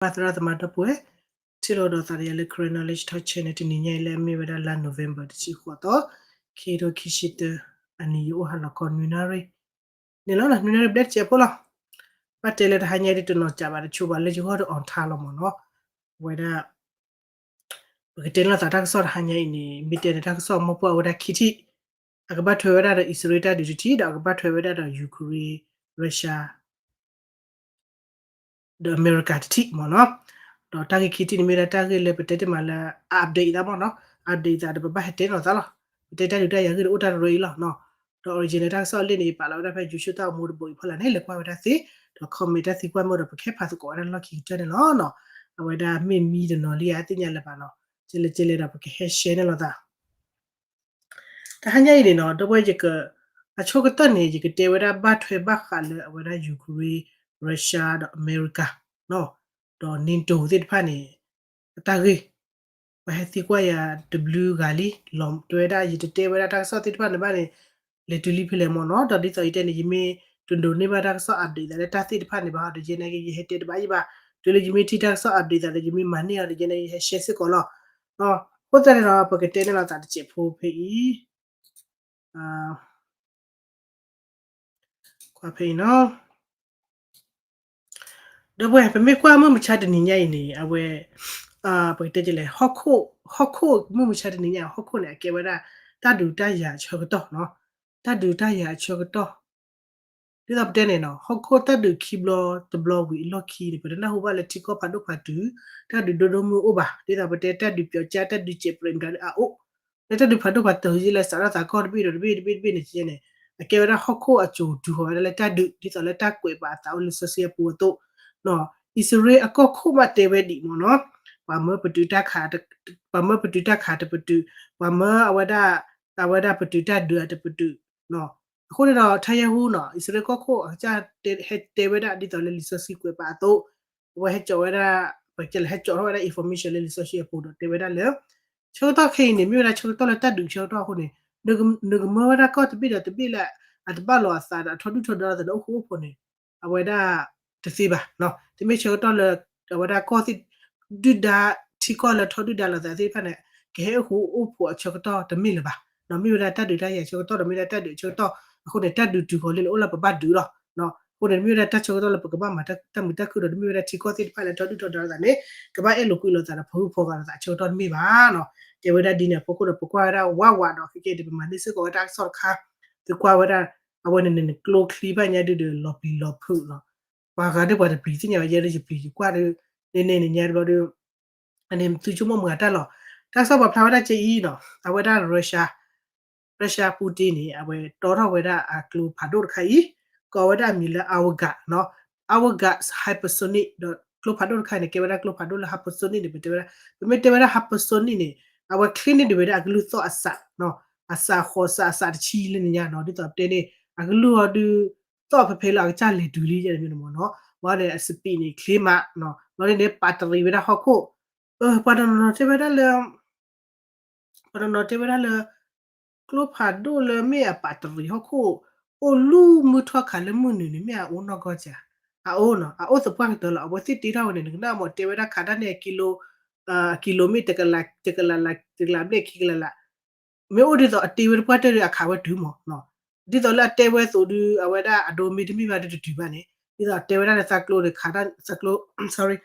ပၢ်သရၣ်သမါဒီပုၢ်ဝဲၢ်, ထံၣ်လိာ်ဒီးသးဒီးယၤလၢ Karen Knowledge Talk Channel တနံၤညါအံၤလၢအမ့ၢ်ဝဲဒၣ်လါ November တဆံဃိးသီ, ခံကထိခံဆံတၢ အနံၤယအိၣ်ဟါလီၤခီ နွံနၣ်ရံၣ်န့ၣ်လီၤ, နွံနၣ်ရံၣ်ဘျဲၣ်တစဲးဖိလီၤ. ဘၣ်တဲလၢတဟါညါအံၤ တနီၤစံးဘၣ်တဆိဘၣ်လၢယဂီၢ်ဒီး on time လီၤမ့ၢ်နီၤ. အဝဲဒၣ် ပကတဲန့ၢ်လိာ်သးတၢ်ကစီၣ်တဟါညါအံၤန့ၣ် မ့ၢ်တဲန့ၣ်တၢ်ကစီၣ်မီၢ်ပှၢ်ဝဲဒၣ်ခံထံၣ်, အကဘၣ်ထွဲဝဲဒၣ်ဒီးအံၣ်စရ့လးတၢ်ဒုးတထံၣ် ဒီးအကဘၣ်ထွဲဝဲဒၣ်ဒီး Ukraine, Russia ဒီး America တထံၣ်မ့ၢ်နီၤ. ဒီးတၢ်ဂ့ၢ်ခံထံၣ်န့ၣ်မ့ၢ်ဒၣ်တၢ်ဂ့ၢ်လၢပတဲတ့ၢ်မးလၢ update သးမ့ၢ်နီၤ, update သးဒီးပဘၣ်ဟဲတဲလိာ်သးလီၤ. ပတဲတၢ်ဒုးတၢ်ယၤဂ့ၢ်ဒီးအိၣ်တၢ်တရၢအံၤလီၤနီၤ. ဒီး original တၢ်ကစီၣ်အလံၣ်န့ၣ် ယပာ်လီၤဝဲဒၣ်ဖဲ YouTube တၢ်အိၣ်မူတဘိအံၤဖီလာ်န့ၣ် လဲၤကွၢ်ဝဲဒၣ်သ့, ဒီး comment တၢ်သံကွၢ်မ့ၢ်ဒီး ပကဟဲဖးသကိးဝဲဒၣ်လီၢ်ခံကတၢၢ်န့ၣ်လီၤနီၤ. အဝဲဒၣ်မ့ၢ်မံတနီၤလံဧါ သ့ၣ်ညါလၢၤဘၣ်နီၤ, ကဲလဲၣ်ကဲလဲၣ်ဒီးပကဟဲ share န့ၢ်လိာ်သး တဟါညါအံၤန့ၣ်နီၤ, ဒီပုၢ်ဝဲၢ် ယက, အဆိကတၢၢ်န့ၣ် ယကတဲဝဲဒၣ်ဘၣ်ထွဲဘၣ်ဃးလၢအဝဲဒၣ် Ukraine, Russia ဒီး America နီၤ, ဒီး NATO သ့ၣ်တဖၣ်န့ၣ် အတၢ်ဂ့ၢ်, ပှၤဟဲသံကွၢ်ယၤတဘျုးဂၤလံ, လီၤတဲဝဲဒၣ် ယတတဲဝဲဒၣ်တၢ်ကစီၣ်သ့ၣ်တဖၣ်န့ၣ်ဘၣ်န့ၣ် လဲၤတုၤလံဖဲလဲၣ်မ့ၢ်နီၤ. ဒီးဒ်သိးယတဲန့ၣ် ယမ့ၢ်တဒိးန့ၢ်ဘၣ်တၢ်ကစီၣ် update သးလၢတၢ်သ့ၣ်တဖၣ်န့ၣ်ဘၣ်ဒီး ယဲန့ၣ်က့ ယဟဲတဲတဘၣ်ယံၤဘၣ်, တုၤလၢယမ့ၢ်ထံၣ်တၢ်ကစီၣ် update သးဒီး ယမ့ၢ်မၤန့ၢ်အီၤဒီး ယဲန့ၣ်က့ ယဟဲ share စ့ၢ်ကီးလီၤ. အဃိသတးန့ၣ်ဒီး ပကတဲန့ၢ်လိာ်သးတစဲးဖိဖဲအံၤ, ကွၢ်ဖဲအံၤနီၤ. ဒီပုၢ်ဝဲၢ် ပမ့ၢ်ကွၢ်မုၢ်မဆါတနံၤညါအံၤန့ၣ် အဝဲ, ပကတဲဒ်လဲၣ်, ဟီၣ်ခိၣ်, ဟီၣ်ခိၣ်မုၢ်မဆါတနံၤညါ ဟီၣ်ခိၣ်န့ၣ် အကဲဝဲဒၣ် တၢ်ဒုးတၢ်ယၤအဆၢကတီၢ်နီၤ, တၢ်ဒုးတၢ်ယၤအဆၢကတီၢ် ဒ်သိးပတဲန့ၣ်နီၤ, ဟီၣ်ခိၣ်တၢ်ဒုးခံဘျီတဘျီဝံၤအလီၢ်ခံန့ၣ် ပတနၢ်ဟူဘၣ်လၢထံကီၢ်ဖးဒိၣ်ဖးတုၤ တၢ်ဒုးဒိၣ်ဒိၣ်မုၢ်အိၣ်ဘၣ်. ဒ်သိးပတဲတၢ်ဒုးပၠီကၠၢ် တၢ်ဒုးစဲးပြဲးမတၤဒီး အအိၣ်, လၢတၢ်ဒုးဖးဒိၣ်ဖးတုၤလၢစးထီၣ်သးကီၢ်တဘ့ၣ်ဒီးတဘ့ၣ်တဘ့ၣ်တဘ့ၣ်န့ၣ်န့ၣ် အကဲဝဲဒၣ်ဟီၣ်ခိၣ်အစိၤတုၤဃီၤဝဲဒၣ်လၢတၢ်ဒုး ဒ်သိးလၢတၢ်ကွဲးပာ်အသးအိၣ်လၢလံာ်စီဆှံအပူၤအသိး, အံၣ်စရ့လးအကီၢ်ခိၣ်ဘၣ်တဲဝဲဒ်အံၤမ့ၢ်နီၤ, ပှၤမၢပတုာ်တၢ်ခး, ပှၤမၢပတုာ်တၢ်ခးတပတုာ်, ပှၤမၢအဝဲဒၣ်, အဝဲဒၣ်ပတုာ်တၢ်ဒုးအတပတုာ်, အဃိန့ၣ်ဒီး ထါယဲဟူနီၤ, အံၣ်စရ့လးကီၢ်ခိၣ်အကစၢ်ဟဲတဲဝဲဒၣ်ဒ်သိးလၢလံာ်စီဆှံကွဲးပာ်အသိး, အဝဲဟဲကၠီးဝဲဒၣ်, ပကတဲလဲၣ် ဟဲကၠီးထီၣ်ဝဲဒၣ် information လၢလံာ်စီဆှံအပူၤဒီးတဲဝဲဒၣ်လၢ ဆၢကတီၢ်ခဲအံၤန့ၣ် မ့ၢ်ဝဲဒၣ်ဆၢကတီၢ်လၢတၢ်ဒုးဆၢကတီၢ်အဃိန့ၣ်, နကမၢဝဲဒၣ်ကီၢ်တဘ့ၣ်ဒီးတဘ့ၣ်လၢ အတဘၣ်လီၤအသးဒီးအထီဒုၣ်ထီဒါလိာ်သးဒီးအိၣ်ဃူအိၣ်ဖိးန့ၣ်, အဝဲဒၣ်တသ့ဘၣ်. တမ့ၢ်ဆၢကတီၢ်လၢ အဝဲဒၣ်ကီၢ်သ့ၣ် ဒုၣ်ဒါ ထံကီၢ်လၢထီဒုၣ်ဒါလိာ်သးသ့ၣ်တဖၣ်န့ၣ် ကဟဲအိၣ်ဃူအိၣ်ဖိးအဆၢကတီၢ်တမ့ၢ်လၢၤဘၣ်. မ့ၢ်ဝဲဒၣ်တၢ်ဒုးတၢ်ယၤဆၢကတီၢ်ဒီးမ့ၢ်ဒၣ်တၢ်ဒုးဆၢကတီၢ်အဃိန့ၣ် တၢ်ဒုးတုၤဃီၤလံန့ၣ် အိၣ်လၢပဘၣ်ဒုးလီၤ. အဃိန့ၣ် တမ့ၢ်ဝဲဒၣ်တၢ်ဆၢကတီၢ်လၢပကဘၣ်မၤတၢ်မုာ်တၢ်ခုၣ်ဒီး တမ့ၢ်ဝဲဒၣ်ထံကီၢ်သ့ၣ်တဖၣ်လၢထီဒုၣ်ထီဒါလိာ်သးန့ၣ် ကဘၣ်အဲၣ်လိာ်ကွံလိာ်သးဒီး ပှၤဂုၤပှၤဂၤလိာ်သးအဆၢကတီၢ်တမ့ၢ်ဘၣ်နီၤ. ကဲဝဲဒၣ်ဒ်န့ၣ်အဖီခိၣ်ဒီး ပကွၢ်ဝဲဒၣ်ဝးဝးဒီး ခဲကဲဒီး ပမၤန့ၢ်စ့ၢ်ကီးဝဲတၢ်ကစီၣ်တခါ, သုကွၢ်ဝဲဒၣ် အဝဲန့ၣ်န့ၣ် ကျိချံဘၣ်ညါဒုးဒီး လီၤပျံၤလီၤဖုးနီၤ. ပှၤဂၤဒ်ပှၤတပျံၤသ့ၣ်ညါဘၣ် ယဲဒၣ်ယပျံၤ ယကွၢ်ဒုး န့ၣ်န့ၣ်န့ၣ်ညါတဘျီဒီး အန့ၣ်သုဆိကမိၣ်မုာ်အတၢ်လီၤ. တၢ်ကစီၣ်ပာ်ဖျါဝဲဒၣ်ကဲအံၤနီၤ, အဝဲဒၣ် Russia, Russia Putin န့ၣ် အဝဲတီထီၣ်ဝဲဒၣ်အကျိဖးဒိၣ်တခါအံၤ, ကိးဝဲဒၣ်အမံၤလၢ Avangard နီၤ, Avangard hypersonic ဒီးကျိဖးဒိၣ်တခါအံၤန့ၣ် ကဲဝဲဒၣ်ကျိဖးဒိၣ်လၢ hypersonic န့ၣ် ပတဲဝဲဒၣ်, ပမ့ၢ်တဲဝဲဒၣ် hypersonic န့ၣ် အဝဲချ့န့ၢ်ဒံးဝဲဒၣ်အကလုၢ်သီၣ်အစး, အစးဃိးစးအစးတဆံလၢန့ၣ်ညါနီၤ, ဒ်သိးပတဲန့ၣ် အကလုၢ်အီၤဒုး သီၣ်ဖဲဖဲလၢအကစၢ်လဲၤတုၤလံယဲၢ်တမံၤန့ၣ်မ့ၢ်နီၤ, ဘၣ်ဒီးအ speed န့ၣ် ချ့မးနီၤ, ဘၣ်ဒီးန့ၣ် ပာ်တရံးဝဲဒၣ်ဟီၣ်ခိၣ်, ပှၤတနီၤနီၤတဲဝဲဒၣ်လၢ ပှၤတနီၤတဲဝဲဒၣ်လၢ ကျိဖးဒိၣ်လၢမ့ၢ်အပာ်တရံးဟီၣ်ခိၣ် အိၣ်လူၢ်မုၢ်ထီၣ်ခးလၢမုၢ်နုာ်န့ၣ် မ့ၢ်အအိၣ်နီၢ်ကီၢ်ဧါ, အအိၣ်နီၤ, အအိၣ်သပှၢ်ကတၢၢ်လီၤ, အဝဲသ့ၣ်တ့ထီၣ်ဝဲန့ၣ် နကနၣ်မ့ၢ်တဲဝဲဒၣ်ခးတၢ်န့ၣ် ကံလိ ကံလိမ့ၢ်တကလး တကလးလး တကလးဘျဲၣ်ခံကလးလး မ့ၢ်အိၣ်ဒ်သိးအတ့ဝဲတပှၢ်တၢၢ်ဒီးအခးဝဲတုၤမ့ၢ်နီၤ, ဒ်သိးလၢအတဲဝဲသိးဒုး အဝဲဒၣ်အဒိမ့ၢ်တမ့ၢ်ဘၣ်ဒီးတတုၤဘၣ်န့ၣ် ဒ်သိးတဲဝဲဒၣ်လၢသးကျိန့ၣ်ခးတၢ် သးကျိ sorry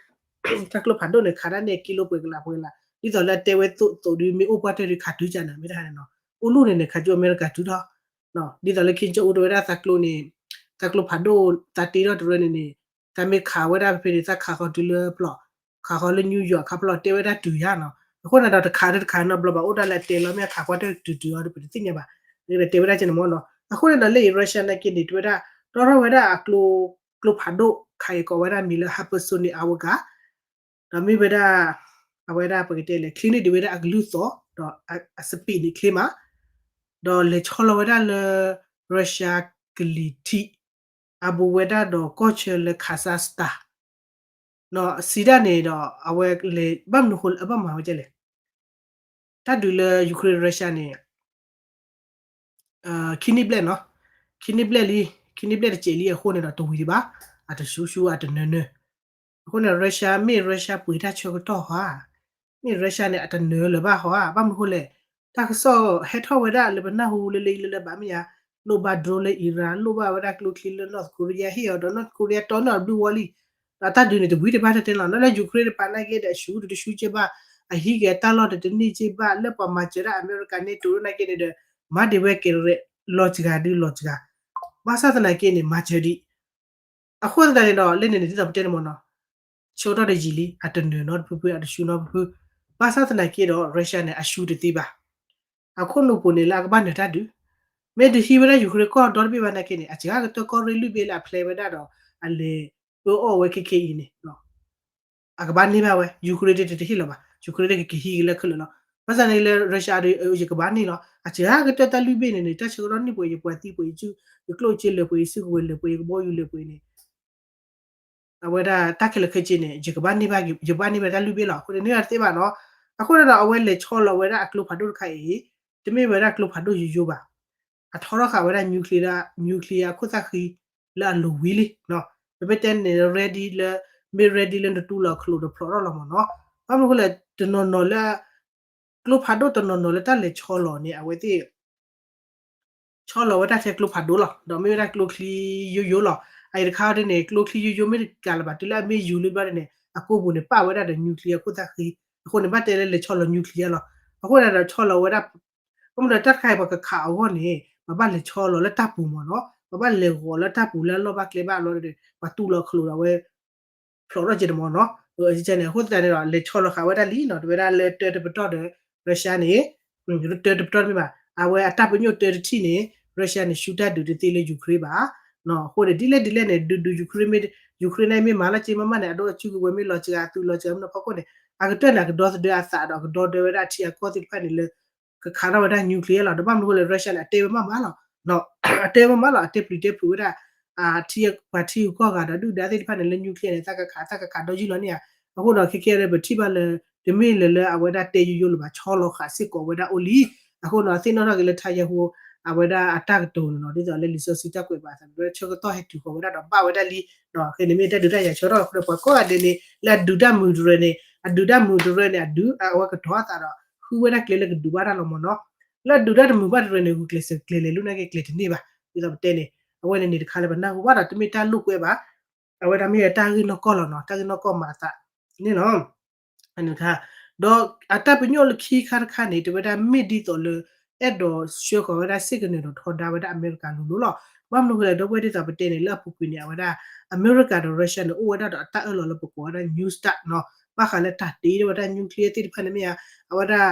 သးကျိဖးဒိၣ်န့ၣ် ခးတၢ်န့ၣ် ကံလိပှဲၤကလးပှဲၤကလး ဒ်သိးလၢအတဲဝဲသိးဒုး မ့ၢ်အိၣ်ပှၢ်တၢၢ်ဒုးခးတုၤကနၤ မ့ၢ်တဟါန့ၣ်နီၤ, အိၣ်လူၢ်န့ၣ်န့ၣ် ခးကၠိအမဲရကၤတုၤထီၣ်, ဒ်သိးလၢ Kim Jong Un တဲဝဲဒၣ်သးကျိန့ၣ် သးကျိဖးဒိၣ် သးတ့ထီၣ်တရၢန့ၣ်န့ၣ် သးမ့ၢ်ခးဝဲဒၣ်ဖဲန့ၣ် သးခးဃီၤတုၤလၢပျီၢ်, ခးဃီၤလၢ New York ခးပျီၢ် တဲဝဲဒၣ်တုၤယါနီၤ, အဃိန့ၣ်ဒီးတခးတခးနီတဘျီဘၣ် အိၣ်ဒၣ်လၢအတဲလီၤ မ့ၢ်အခးပှၢ်တၢၢ်တုၤတုၤအီၤဒီး ပတသ့ၣ်ညါဘၣ်, တဲဝဲဒၣ်ကဲန့ၣ်မ့ၢ်နီၤ, အဃိန့ၣ်ဒီးလၢအံၤ Russia နာ်က့န့ၣ် တဲဝဲဒၣ် တီထီၣ်ဝဲဒၣ်အကျိ ကျိဖးဒိၣ် ခးအံၤကိးဝဲဒၣ်မံၤလၢ hypersonic Avangard ဒီးမ့ၢ်ဝဲဒၣ် အဝဲဒၣ်ပကတဲလဲၣ် ချ့န့ၢ်ဒံးဝဲဒၣ်အကလုၢ်သီၣ် ဒီးအ speed န့ၣ်ချ့မး, ဒီးလဲၤဆီလီၤဝဲဒၣ်လၢ Russia ကလံၤထံး အဘူးဝဲဒၣ်ဒီးကီၢ်ဆၢလၢ Kazakhstan စံးဒၣ်န့ၣ်ဒီး အဝဲလဲၤ ဘၣ်မနုၤဃိလၢအဘၣ်မၤဝဲဒ်လဲၣ်, တၢ်ဒုးလၢ Ukraine Russia န့ၣ် ခံနံၣ်ဘျဲၣ်နီၤ, ခံနံၣ်ဘျဲၣ်လံ, ခံနံၣ်ဘျဲၣ်တစဲးလံအဃိန့ၣ်ဒီး တဝံၤဒံးဘၣ်, အတဆူၣ်ဆူၣ်အတနၢၤနၢၤ အဃိန့ၣ် Russia မ့ၢ် Russia ပှ့ၤတၢ်ဆၢကတီၢ်ဟီဧါ, မ့ၢ် Russia န့ၣ် အတနၢၤလၢၤဘၣ်ဟီဧါ, ဘၣ်မနုၤဃိလဲၣ်, တၢ်ကစီၣ်ဟဲထီၣ်ဝဲဒၣ်လၢပနၢ်ဟူလၢလၢယံၤလၢလၢဘၣ်မ့ၢ်ဧါ, လိၣ်ဘၣ် drone လၢ Iran, လိၣ်ဘၣ်ဝဲဒၣ်ကျိချံလၢ North Korea ဟ့ၣ်အီၤဒီး North Korea တီန့ၢ်အီၤဘျုးဝီလံ, ဒီးတၢ်ဒုးန့ၣ်တဝံၤတဘၣ်တဲတဲလီၤ, လၢလၢ Ukraine တပၤနာ်က့ဒီး အရှူတတရှူက့ဘၣ်, အဟံးက့ၤအတၢ်လီၢ်တတန့ၢ်က့ဘၣ်, လၢပှၤမၤစၢၤဒၣ်အမဲရကၤ NATO နာ်က့န့ၣ်ဒီး မၤဒံးဝဲကဲးရဲၣ် လီၤစှၤဒုလီၤစှၤ, ဘၣ်ဆၣ်သနာ်က့န့ၣ် မၤစၢၤဒံး အဃိသတးန့ၣ်ဒီး လၢန့ၣ်န့ၣ် ဒ်သိးပတဲန့ၣ်မ့ၢ်နီၤ, ဆၢကတီၢ်တယံာ်လံ, အတနၢၤနီတဖုဖု အတရှူနီတဖုဖု, ဘၣ်ဆၣ်သနာ်က့ဒီး Russia န့ၣ် အရှူတသ့ဘၣ်. အခိၣ်နူာ်ပူၤန့ၣ် လၢအကဘၣ်နၢၤတၢ်ဒုး, မ့ၢ်တဟံးဝဲဒၣ် Ukraine ကီၢ်ဒီတဘ့ၣ်ဘၣ်နာ်က့န့ၣ် အစှၤကတၢၢ်ကီၢ်ရ့ၣ်လွံၢ်ဘ့ၣ်လၢအဖျဲဝဲဒၣ်ဒီး အလဲၤအၢအီၣ်ဝဲခဲခဲအံၤန့ၣ် အကဘၣ်န့ၢ်ဘၣ်ဝဲ, Ukraine တတဟ့ၣ်လီၤဘၣ်, Ukraine တကကဟံးက့ၤလၢခဲလၢာ်လီၤ. ဘၣ်ဆၣ်န့ၣ်လၢ Russia ဒီး ယကဘၣ်န့ၢ်လီၤ, အစှၤကတၢၢ်တၢ်လွံၢ်ဘ့ၣ်န့ၣ်န့ၣ် တၢ်ဆၢကတီၢ်န့ၢ်ပှဲၤ ယပှၤသံပှဲၤ ယကျိၣ်စ့လၢာ်ပှဲၤ ယစုကဝဲၤလၢာ်ပှဲၤ ယကဘီယူၤလၢာ်ပှဲၤန့ၣ် အဝဲဒၣ်တၢ်ခဲလၢာ်ခဲဆ့န့ၣ် ယကဘၣ်န့ၢ်ဘၣ် ယကဘၣ်န့ၢ်ဝဲတၢ်လွံၢ်ဘ့ၣ်လီၤ. အဃိန့ၣ် န့ၢ်ဘၣ်တသ့ဘၣ်နီၤ. အဃိန့ၣ်ဒီး အဝဲလဲၤဆီလီၤဝဲဒၣ်အကျိဖးဒိၣ်တခါအံၤ တမ့ၢ်ဝဲဒၣ်ကျိဖးဒိၣ်ယိယိဘၣ်. အထီထီၣ်ဃာ်ဝဲဒၣ် nuclear, nuclear အခိၣ်သၣ်ဃံ လၢအလိၤဝံၤလံ. ပမ့ၢ်တဲန့ၣ် ready လၢ မ့ၢ် ready လၢနတူၢ်လီၤခလိာ်ဒီးဖျိးထီၣ်လီၤမ့ၢ်နီၤ. ဘၣ်မနုၤအဃိလဲၣ် တနီၤနီၤလၢ ကျိဖးဒိၣ်တနီၤနီၤလၢတၢ်လဲၤဆီလီၤန့ၣ် အဝဲသ့ၣ် ဆီလီၤဝဲဒၣ်ထဲကျိဖးဒိၣ်လီၤ. ဒီးမ့ၢ်ဝဲဒၣ်ကျိချံယိယိလီၤ. အအံၤတခါဒ်န့ၣ် ကျိချံယိယိမ့ၢ်တကးလၢၤဘၣ် တုၤလၢအမ့ၢ်ယိၤလံဘျီဒ်န့ၣ် အကိာ်ပူၤန့ၣ် ပာ်ဝဲဒၣ်ဒီး nuclear အခိၣ်သၣ်ဃံ. အဃိန့ၣ် ဘၣ်တဲလၢလဲၤဆီလီၤ nuclear လီၤ. အဃိန့ၣ်ဒီးဆီလီၤဝဲဒၣ် ဘၣ်မနုၤဒီးတၢ်တခါအံၤပှၤကခးအဂီၢ်န့ၣ် ပဘၣ်လဲၤဆီလီၤလၢတၢ်ပူၤမ့ၢ်နီၤ. ပဘၣ်လဲၤဂီၤလၢတၢ်ပူၤလၢအလီၢ်ဘၣ်ကျဲဘၣ်အလီၢ်ဒီး ပှၤတူၢ်လီၤခလိာ်ဒီးဝဲ ဖျိးထီၣ်က့ၤတမ့ၢ်နီၤ. န့ၣ် အဃိသတးန့ၣ်ဒီး လဲၤဆီလီၤဃာ်ဝဲဒၣ်လံနီၤ. တဝဲဒၣ်လၢတၢတပတီၢ်ဒီး Russia န့ၣ် တၢတပတီၢ်တမ့ၢ်ဘၣ် အဝဲအတၢ်ပညိၣ်တၢတထံၣ်န့ၣ် Russia န့ၣ် ရှူတၢ်ဒုးတသ့လၢ Ukraine ဘၣ်. အဃိန့ၣ် ဒ်လဲၣ်ဒ်လဲၣ်န့ၣ် ဒုးဒုး Ukraine မ့ၢ် Ukraine န့ၣ် မ့ၢ်မၤလၢက့မးမးန့ၣ် အဒိအစုကဝဲၤမ့ၢ်လီၤစှၤ အသုးလီၤစှၤမ့ၢ်နီၤဖီခိၣ်န့ၣ် အကတၢၢ်န့ၣ် အကဒီသဒၢအသးဒီး အကဒီဒၢဝဲဒၣ်အထံအကီၢ်သ့ၣ်တဖၣ်န့ၣ်လၢ ကခးထီၣ်ဝဲဒၣ် nuclear လီၤ. ဒီးဘၣ်မနုၤအဃိလဲၣ် Russia န့ၣ် အတဲဝဲမးမးလီၤ. အတဲဝဲမးမးလီၤ. အတဲပျံၤတဲဖုးဝဲဒၣ် ထံပှၤထံဂုၤကီၢ်ဂၤဒီးဒုၣ်ဒါသ့ၣ်တဖၣ်န့ၣ်လၢ nuclear န့ၣ် သးကခး သးကခးဒီးယုၢ်လီၤန့ၣ်ဧါ. အဃိဒီးခဲခဲဒီး ပထံၣ်ဘၣ်လၢ တမ့ၢ်လၢၤလၢအဝဲဒၣ်တဲယိယိလၢၤဘၣ် ဆီလီၤဃာ်စ့ၢ်ကီးဝဲဒၣ်အိၣ်လံ. အဃိဒီးသ့ၣ်နီၣ်ထီၣ်က့ၤလၢ Netanyahu အဝဲဒၣ်အတၢ်ကတိၤန့ၣ်လီၤ. ဒ်သိးလၢလံာ်စီဆှံတၢ်ကွဲးဘၣ်အသးန့ၣ် ဆၢကတီၢ်ဟဲတုၤဃီၤဝဲဒၣ်ဒီးဘၣ်ဝဲဒၣ်လံ. ဒီးခဲန့ၣ်မ့ၢ်တၢ်ဒုးတၢ်ယၤဆၢထီၣ်အဃိဒီး ပှၤကိးဂၤဒဲးန့ၣ် လၢအဒုးတၢ်မုာ်တရၢန့ၣ် အဒုးတၢ်မုာ်တရၢန့ၣ် အဒုးအဝဲကတီၤအသးဒီး ဃုဝဲဒၣ်ကျဲလၢကဒုးဘၣ်တၢ်လီၤမ့ၢ်နီၤ. လၢအဒုးတၢ်တမုာ်ဘၣ်တရၢန့ၣ် ဂုာ်ကျဲးစၢးကျဲလဲၤလိာ်နာ်က့ကျဲတန့ၢ်ဘၣ်. ဒ်သိးပတဲန့ၣ် အဝဲန့ၣ်န့ၣ်တခါလၢပနၢ်ဟူဘၣ်ဒီး တမ့ၢ်တၢ်လိာ်ကွဲဘၣ်. အဝဲဒၣ်မ့ၢ်ဝဲတၢ်ဂ့ၢ်နီၢ်ကီၢ်လီၤနီၤ, တၢ်ဂ့ၢ်နီၢ်ကီၢ်မၤအသးန့ၣ်လီၤ. ဒီးအတၢ်ပညိၣ်လၢခံခါတခါန့ၣ် တဝဲဒၣ်မ့ၢ်ဒ်သိးလၢ အဲၣ်ဒိးဆှၢဃီၤဝဲဒၣ် စ့ၢ်ကနၢၤဒီးထီဒါဝဲဒၣ်အမဲရကၤလိၤလိၤလီၤ. ဘၣ်မနုၤဃိလဲၣ် ဒီပုၢ်ဝဲၢ်ဒ်သိးပတဲန့ၣ် လၢအပူၤကွံာ်န့ၣ် အဝဲဒၣ် အမဲရကၤဒီး Russia န့ၣ် အိၣ်ဝဲဒၣ်ဒီးအတၢ်အၢၣ်လီၤလၢပကိးဝဲဒၣ် New START နီၤ, ဘၣ်ဃးလၢတၢ်တ့ထီၣ်ဝဲဒၣ် nuclear သ့ၣ်တဖၣ်န့ၣ်မ့ၢ်ဧါ,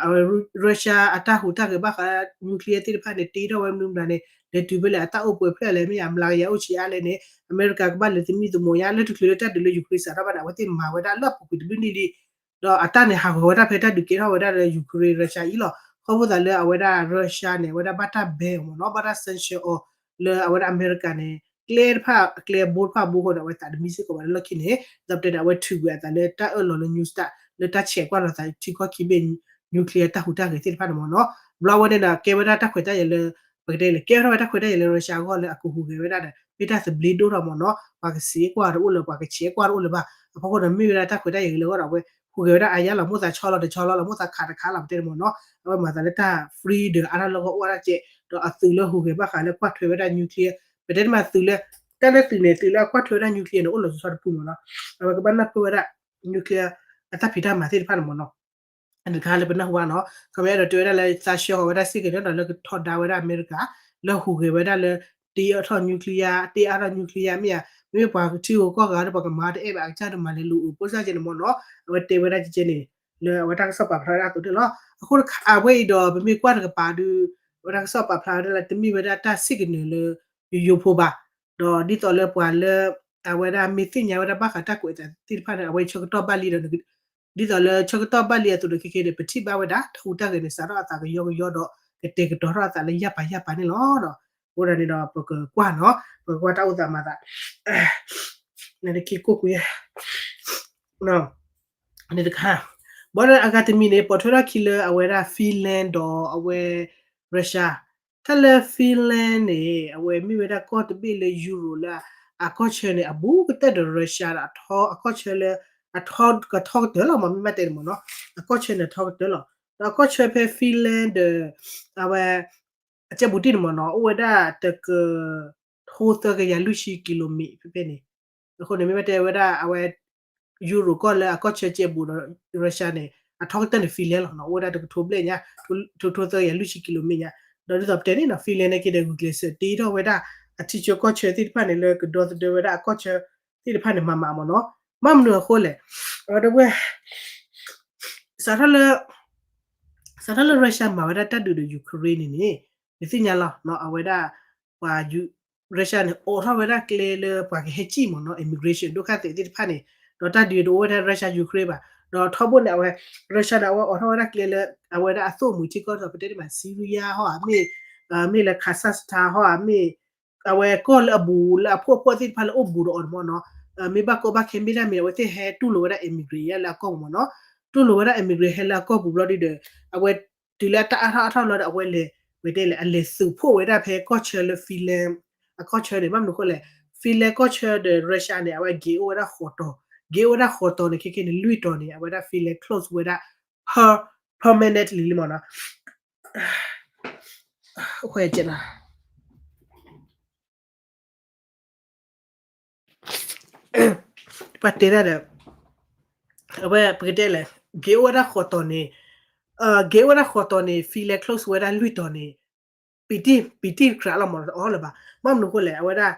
အဝဲဒၣ် Russia အတၢ်ဟူးတၢ်ဂဲၤဘၣ်ဃး nuclear သ့ၣ်တဖၣ်န့ၣ် တ့ထီၣ်ဝဲမနုၤမနုၤန့ၣ် လဲၤတုၤဖဲလဲၣ် အတၢ်အိၣ်ပှဲၤဖျၢၣ်လဲၣ် မ့ၢ်အမျးကယၤအိၣ်ဆံးအါလဲၣ်န့ၣ် အမဲရကၤကဘၣ်လဲၤသမံသမိးညါ လၢတချုးလၢတၢ်ဒုးလၢ Ukraine စးထီၣ်ဘၣ်န့ၣ် အဝဲသ့ၣ်မၤဝဲဒၣ်လၢအပူၤကွံာ်တဘျုးနံၣ်လံ. ဒီးအတၢ်န့ၣ် ဟးဂီၤဝဲဒၣ်ဖဲတၢ်ဒုးကဲထီၣ်ဝဲဒၣ်လၢ Ukraine Russia အံၤလီၤ. ခီဖျိသးလၢအဝဲဒၣ် Russia န့ၣ် အဝဲဒၣ်ဘၣ်တၢ် ban အီၤမ့ၢ်နီၤ, ဘၣ်တၢ် sanction အီၤ လၢအဝဲဒၣ်အမဲရကၤန့ၣ် ကျဲတဖၣ် ကျဲအဘိတဖၣ်အဘိဃိန့ၣ် အဝဲသးတမံစ့ၢ်ကီးဘၣ်လၢလီၢ်ခံန့ၣ် ဒီးပတဲန့ၣ် အဝဲထုးကွံာ်အသးလၢတၢ်အၢၣ်လီၤလၢ New START လၢတၢ်ဆဲးကွၢ်လီၤသးထံကီၢ်ခံဘ့ၣ် nuclear တၢ်ဟူးတၢ်ဂဲၤသ့ၣ်တဖၣ်န့ၣ်မ့ၢ်နီၤ. ဘျီဝဲန့ၣ်ဒီး ကဲဝဲဒၣ်တၢ်ခွဲးတၢ်ယာ်လၢ ပကတဲလၢ ကဲထီၣ်ဝဲတၢ်ခွဲးတၢ်ယာ်လၢ Russia အဂီၢ်လၢအကဟူးဂဲၤဝဲဒၣ်ဒီး မ့ၢ်တၢ်သဘျ့ဒိၣ်ထီၣ်မ့ၢ်နီၤ, ပှၤကစံးကွၢ်တအိၣ်လၢၤ ပှၤကဆဲးကွၢ်တအိၣ်လၢၤဘၣ်. အဖီခိၣ်ဒီးမ့ၢ်ဝဲဒၣ်တၢ်ခွဲးတၢ်ယာ်ဂ့ၤလၢအဂီၢ်ဒီး အဝဲဟူးဂဲၤဝဲဒၣ်အါယါလီၤ, မိၣ်သးဆီလီၤတဆီလီၤလီၤ, မိၣ်သးခးတခါလီၤ ပတဲန့ၣ်မ့ၢ်နီၤ. အဝဲမၤသးလၢတၢ် free ဒီးအါထီၣ်လၢအဂီၢ်အိၣ်ဝဲဒၣ်ကဲး, ဒီးအသုးလၢဟူးဂဲၤဘၣ်ဃးလၢကွၢ်ထွဲဝဲဒၣ် nuclear ပတဲတမံၤသုးလၢ တၢ်လၢသုးန့ၣ် သုးလၢအကွၢ်ထွဲဝဲဒၣ် nuclear န့ၣ် အိၣ်လီၤဆီဆီတပူၤမ့ၢ်နီၤ. အဝဲကဘၣ်နၢ်ပၢၢ်ဝဲဒၣ် nuclear အတၢ်ဖံးတၢ်မၤသ့ၣ်တဖၣ်န့ၣ်မ့ၢ်နီၤ. အန့ၣ်တခါလၢပနၢ်ဟူဘၣ်နီၤ, ခီမ့ၢ်အဲၣ်ဒိးတဲဝဲဒၣ်လၢသးဆှၢဃီၤဝဲဒၣ်စ့ၢ်ကီးန့ၣ်ဒီး လၢကထီဒါဝဲဒၣ်အမဲရကၤ လၢဟူးဂဲၤဝဲဒၣ်လၢ တ့အါထီၣ် nuclear တ့အါထီၣ် nuclear မ့ၢ်ဧါ, မ့မ့ၢ်ပှၤထံဂုၤကီၢ်ဂၤဒီး ပှၤကမၤတအဲၣ်ဘၣ် အကစၢ်ဒိးမၤလဲၤလူၤအိၣ်ပိၢ်စၢ်ကဲန့ၣ်မ့ၢ်နီၤ. အဝဲတဲဝဲဒၣ်ကဲန့ၣ် လၢအဝဲတၢ်ကစီၣ်ပာ်ဖျါဝဲဒၣ်အသိးန့ၣ်လီၤ. အဃိတခါအဝဲအံၤဒီး ပမ့ၢ်ကွၢ်တကပၤဒီး အဝဲတၢ်ကစီၣ်ပာ်ဖျါဝဲဒၣ်လၢ တမ့ၢ်ဝဲဒၣ်တၢ်စ့ၢ်ကနၢၤလၢ ယိယိဖိဘၣ်. ဒီးဒ်သိးလၢပှၤလၢ အဝဲဒၣ်မ့ၢ်သ့ၣ်ညါဝဲဒၣ်ဘၣ်ဃးတၢ်ကွဲးအသးသ့ၣ်တဖၣ်န့ၣ် အဝဲဆၢကတီၢ်ဘၣ်လံဒီး ဒ်သိးလၢဆၢကတီၢ်ဘၣ်လံအသိးဒီး ခဲကဲန့ၣ် ပထံၣ်ဘၣ်ဝဲဒၣ် တၢ်ဟူးတၢ်ဂဲၤန့ၣ် စးထီၣ်အသးကယီကယီဒီး ကတဲာ်ကတီၤထီၣ်အသးလၢယၢ်ပၤယၢ်ပၤန့ၣ်လီၤ. အဃိဒၣ်န့ၣ်ဒီး ပကကွၢ်နီၤ, ပကကွၢ်တၢ်အိၣ်သးမၤသး နခံကိၣ်ကွံာ် န့ၣ်တခါ, ဘၣ်ဒီးအဂၤတမံၤန့ၣ် ပိာ်ထွဲထီၣ်ခံလၢအဝဲဒၣ် Finland ဒီးအဝဲ Russia, တၢ်လၢ Finland န့ၣ် အဝဲမ့ၢ်ဝဲဒၣ်ကီၢ်တဘ့ၣ်လၢ Europe လၢ အကီၢ်ဆၢန့ၣ် အဘူးကတၢၢ်ဒီး Russia ဒီး အကီၢ်ဆၢလၢ အထီကတၢၢ်လီၤ မ့ၢ်ဘၣ်တဲန့ၣ်မ့ၢ်နီၤ, အကီၢ်ဆၢန့ၣ် အထီကတၢၢ်လီၤ. ဒီးအကီၢ်ဆၢဖဲ Finland ဒီး အဝဲ အကဲဘူးတံၢ်န့ၣ်မ့ၢ်နီၤ အိၣ်ဝဲဒၣ်တကထိသၢကယၤလွံၢ်ဆံ kilometer ဖဲဖဲန့ၣ်. အဃိန့ၣ် မ့ၢ်ဘၣ်တဲဝဲဒၣ် အဝဲ Europe ကီၢ်လၢအကီၢ်ဆၢကဲဘူးဒီး Russia န့ၣ် အထီကတၢၢ်န့ၣ် Finland လီၤနီၤ, အိၣ်ဝဲဒၣ်တကထိဘျဲၣ်ညါ, တကထိသၢကယၤလွံၢ်ဆံ kilometer ညါ. ဒီးဒ်သိးပတဲန့ၣ်နီၤ Finland န့ၣ်က့ဒီး ဂုာ်ကျဲးစၢးတ့ထီၣ်ဝဲဒၣ် အထံဆၢကီၢ်ဆၢသ့ၣ်တဖၣ်န့ၣ် လၢကဒီသဒၢဝဲဒၣ်အကီၢ်ဆၢသ့ၣ်တဖၣ်န့ၣ် မၤမၤမ့ၢ်နီၤ. ဘၣ်မနုၤအဃိလဲၣ်, ဒီပုၢ်ဝဲၢ် စးထီၣ်လၢ စးထီၣ်လၢ Russia မၤဝဲဒၣ်တၢ်ဒုးဒီး Ukraine န့ၣ်န့ၣ် နသ့ၣ်ညါလီၤနီၤ, အဝဲဒၣ် ပှၤ Russia န့ၣ် အိးထီၣ်ဝဲဒၣ်ကျဲလၢပှၤကဟဲစံၣ်မ့ၢ်နီၤ immigration ဒုက္ခသည်သ့ၣ်တဖၣ်န့ၣ်, ဒီးတၢ်ဒုးတအိၣ်ဝဲဒၣ် Russia Ukraine ဘၣ်, ဒီးထီဘိန့ၣ် အဝဲ Russia န့ၣ် အဝဲအိးထီၣ်ဝဲဒၣ်ကျဲလၢ အဝဲဒၣ်အသိၣ်မှံၤထံကီၢ်ဒီး ပတဲတ့ၢ်မး Syria ဟီဧါမ့ၢ်, မ့ၢ်လၢ Kazakhstan ဟီဧါမ့ၢ်, အဝဲကီၢ်လၢအဘူးလၢအဖှီၣ်အဖှီၣ်သ့ၣ်တဖၣ်လၢအိၣ်ဘူးဒီးအီၤန့ၣ်မ့ၢ်နီၤ, မ့ၢ်ဘၣ်ကီဘၣ်ခဲမ့ၢ်တၢ်မ့ၢ် အဝဲသ့ၣ်ဟဲတူၢ်လိာ်ဝဲဒၣ် immigrant လၢအကီၢ်ပူၤမ့ၢ်နီၤ, တူၢ်လိာ်ဝဲဒၣ် immigrant ဟဲလၢအကီၢ်ပူၤဘျီဒုဒီး အဝဲ တုၤလၢအတၢ်အါထီၣ်အါထီၣ်လီၤဒီး အဝဲလဲၤ ပတဲလဲၣ် အလဲၤသုးဖှိၣ်ဝဲဒၣ်ဖဲကီၢ်ဆၢလၢ Finland အကီၢ်ဆၢန့ၣ် ဘၣ်မနုၤအဃိလဲၣ်, Finland ကီၢ်ဆၢဒီး Russia န့ၣ် အဝဲ gate အိၣ်ဝဲဒၣ်ဃိးတီၤ, gate အိၣ်ဝဲဒၣ်ဃိးတီၤန့ၣ် ခဲခဲန့ၣ် လွံၢ်တီၤန့ၣ် အဝဲဒၣ် Finland close ဝဲဒၣ် per- permanently လံမ့ၢ်နီၤ. ပှၤတဲဒၣ်ဒီး အဝဲပကတဲလဲၣ် gate အိၣ်ဝဲဒၣ်ဃိးတီၤန့ၣ်, gate အိၣ်ဝဲဒၣ်ဃိးတီၤန့ၣ် Finland close ဝဲဒၣ်လွံၢ်တီၤန့ၣ် ပံးတံၢ် ပံးတံၢ်တကြၢးလီၤမ့ၢ်နီၤ တအီၣ်လၢၤဘၣ်. ဘၣ်မနုၤအဃိလဲၣ် အဝဲဒၣ်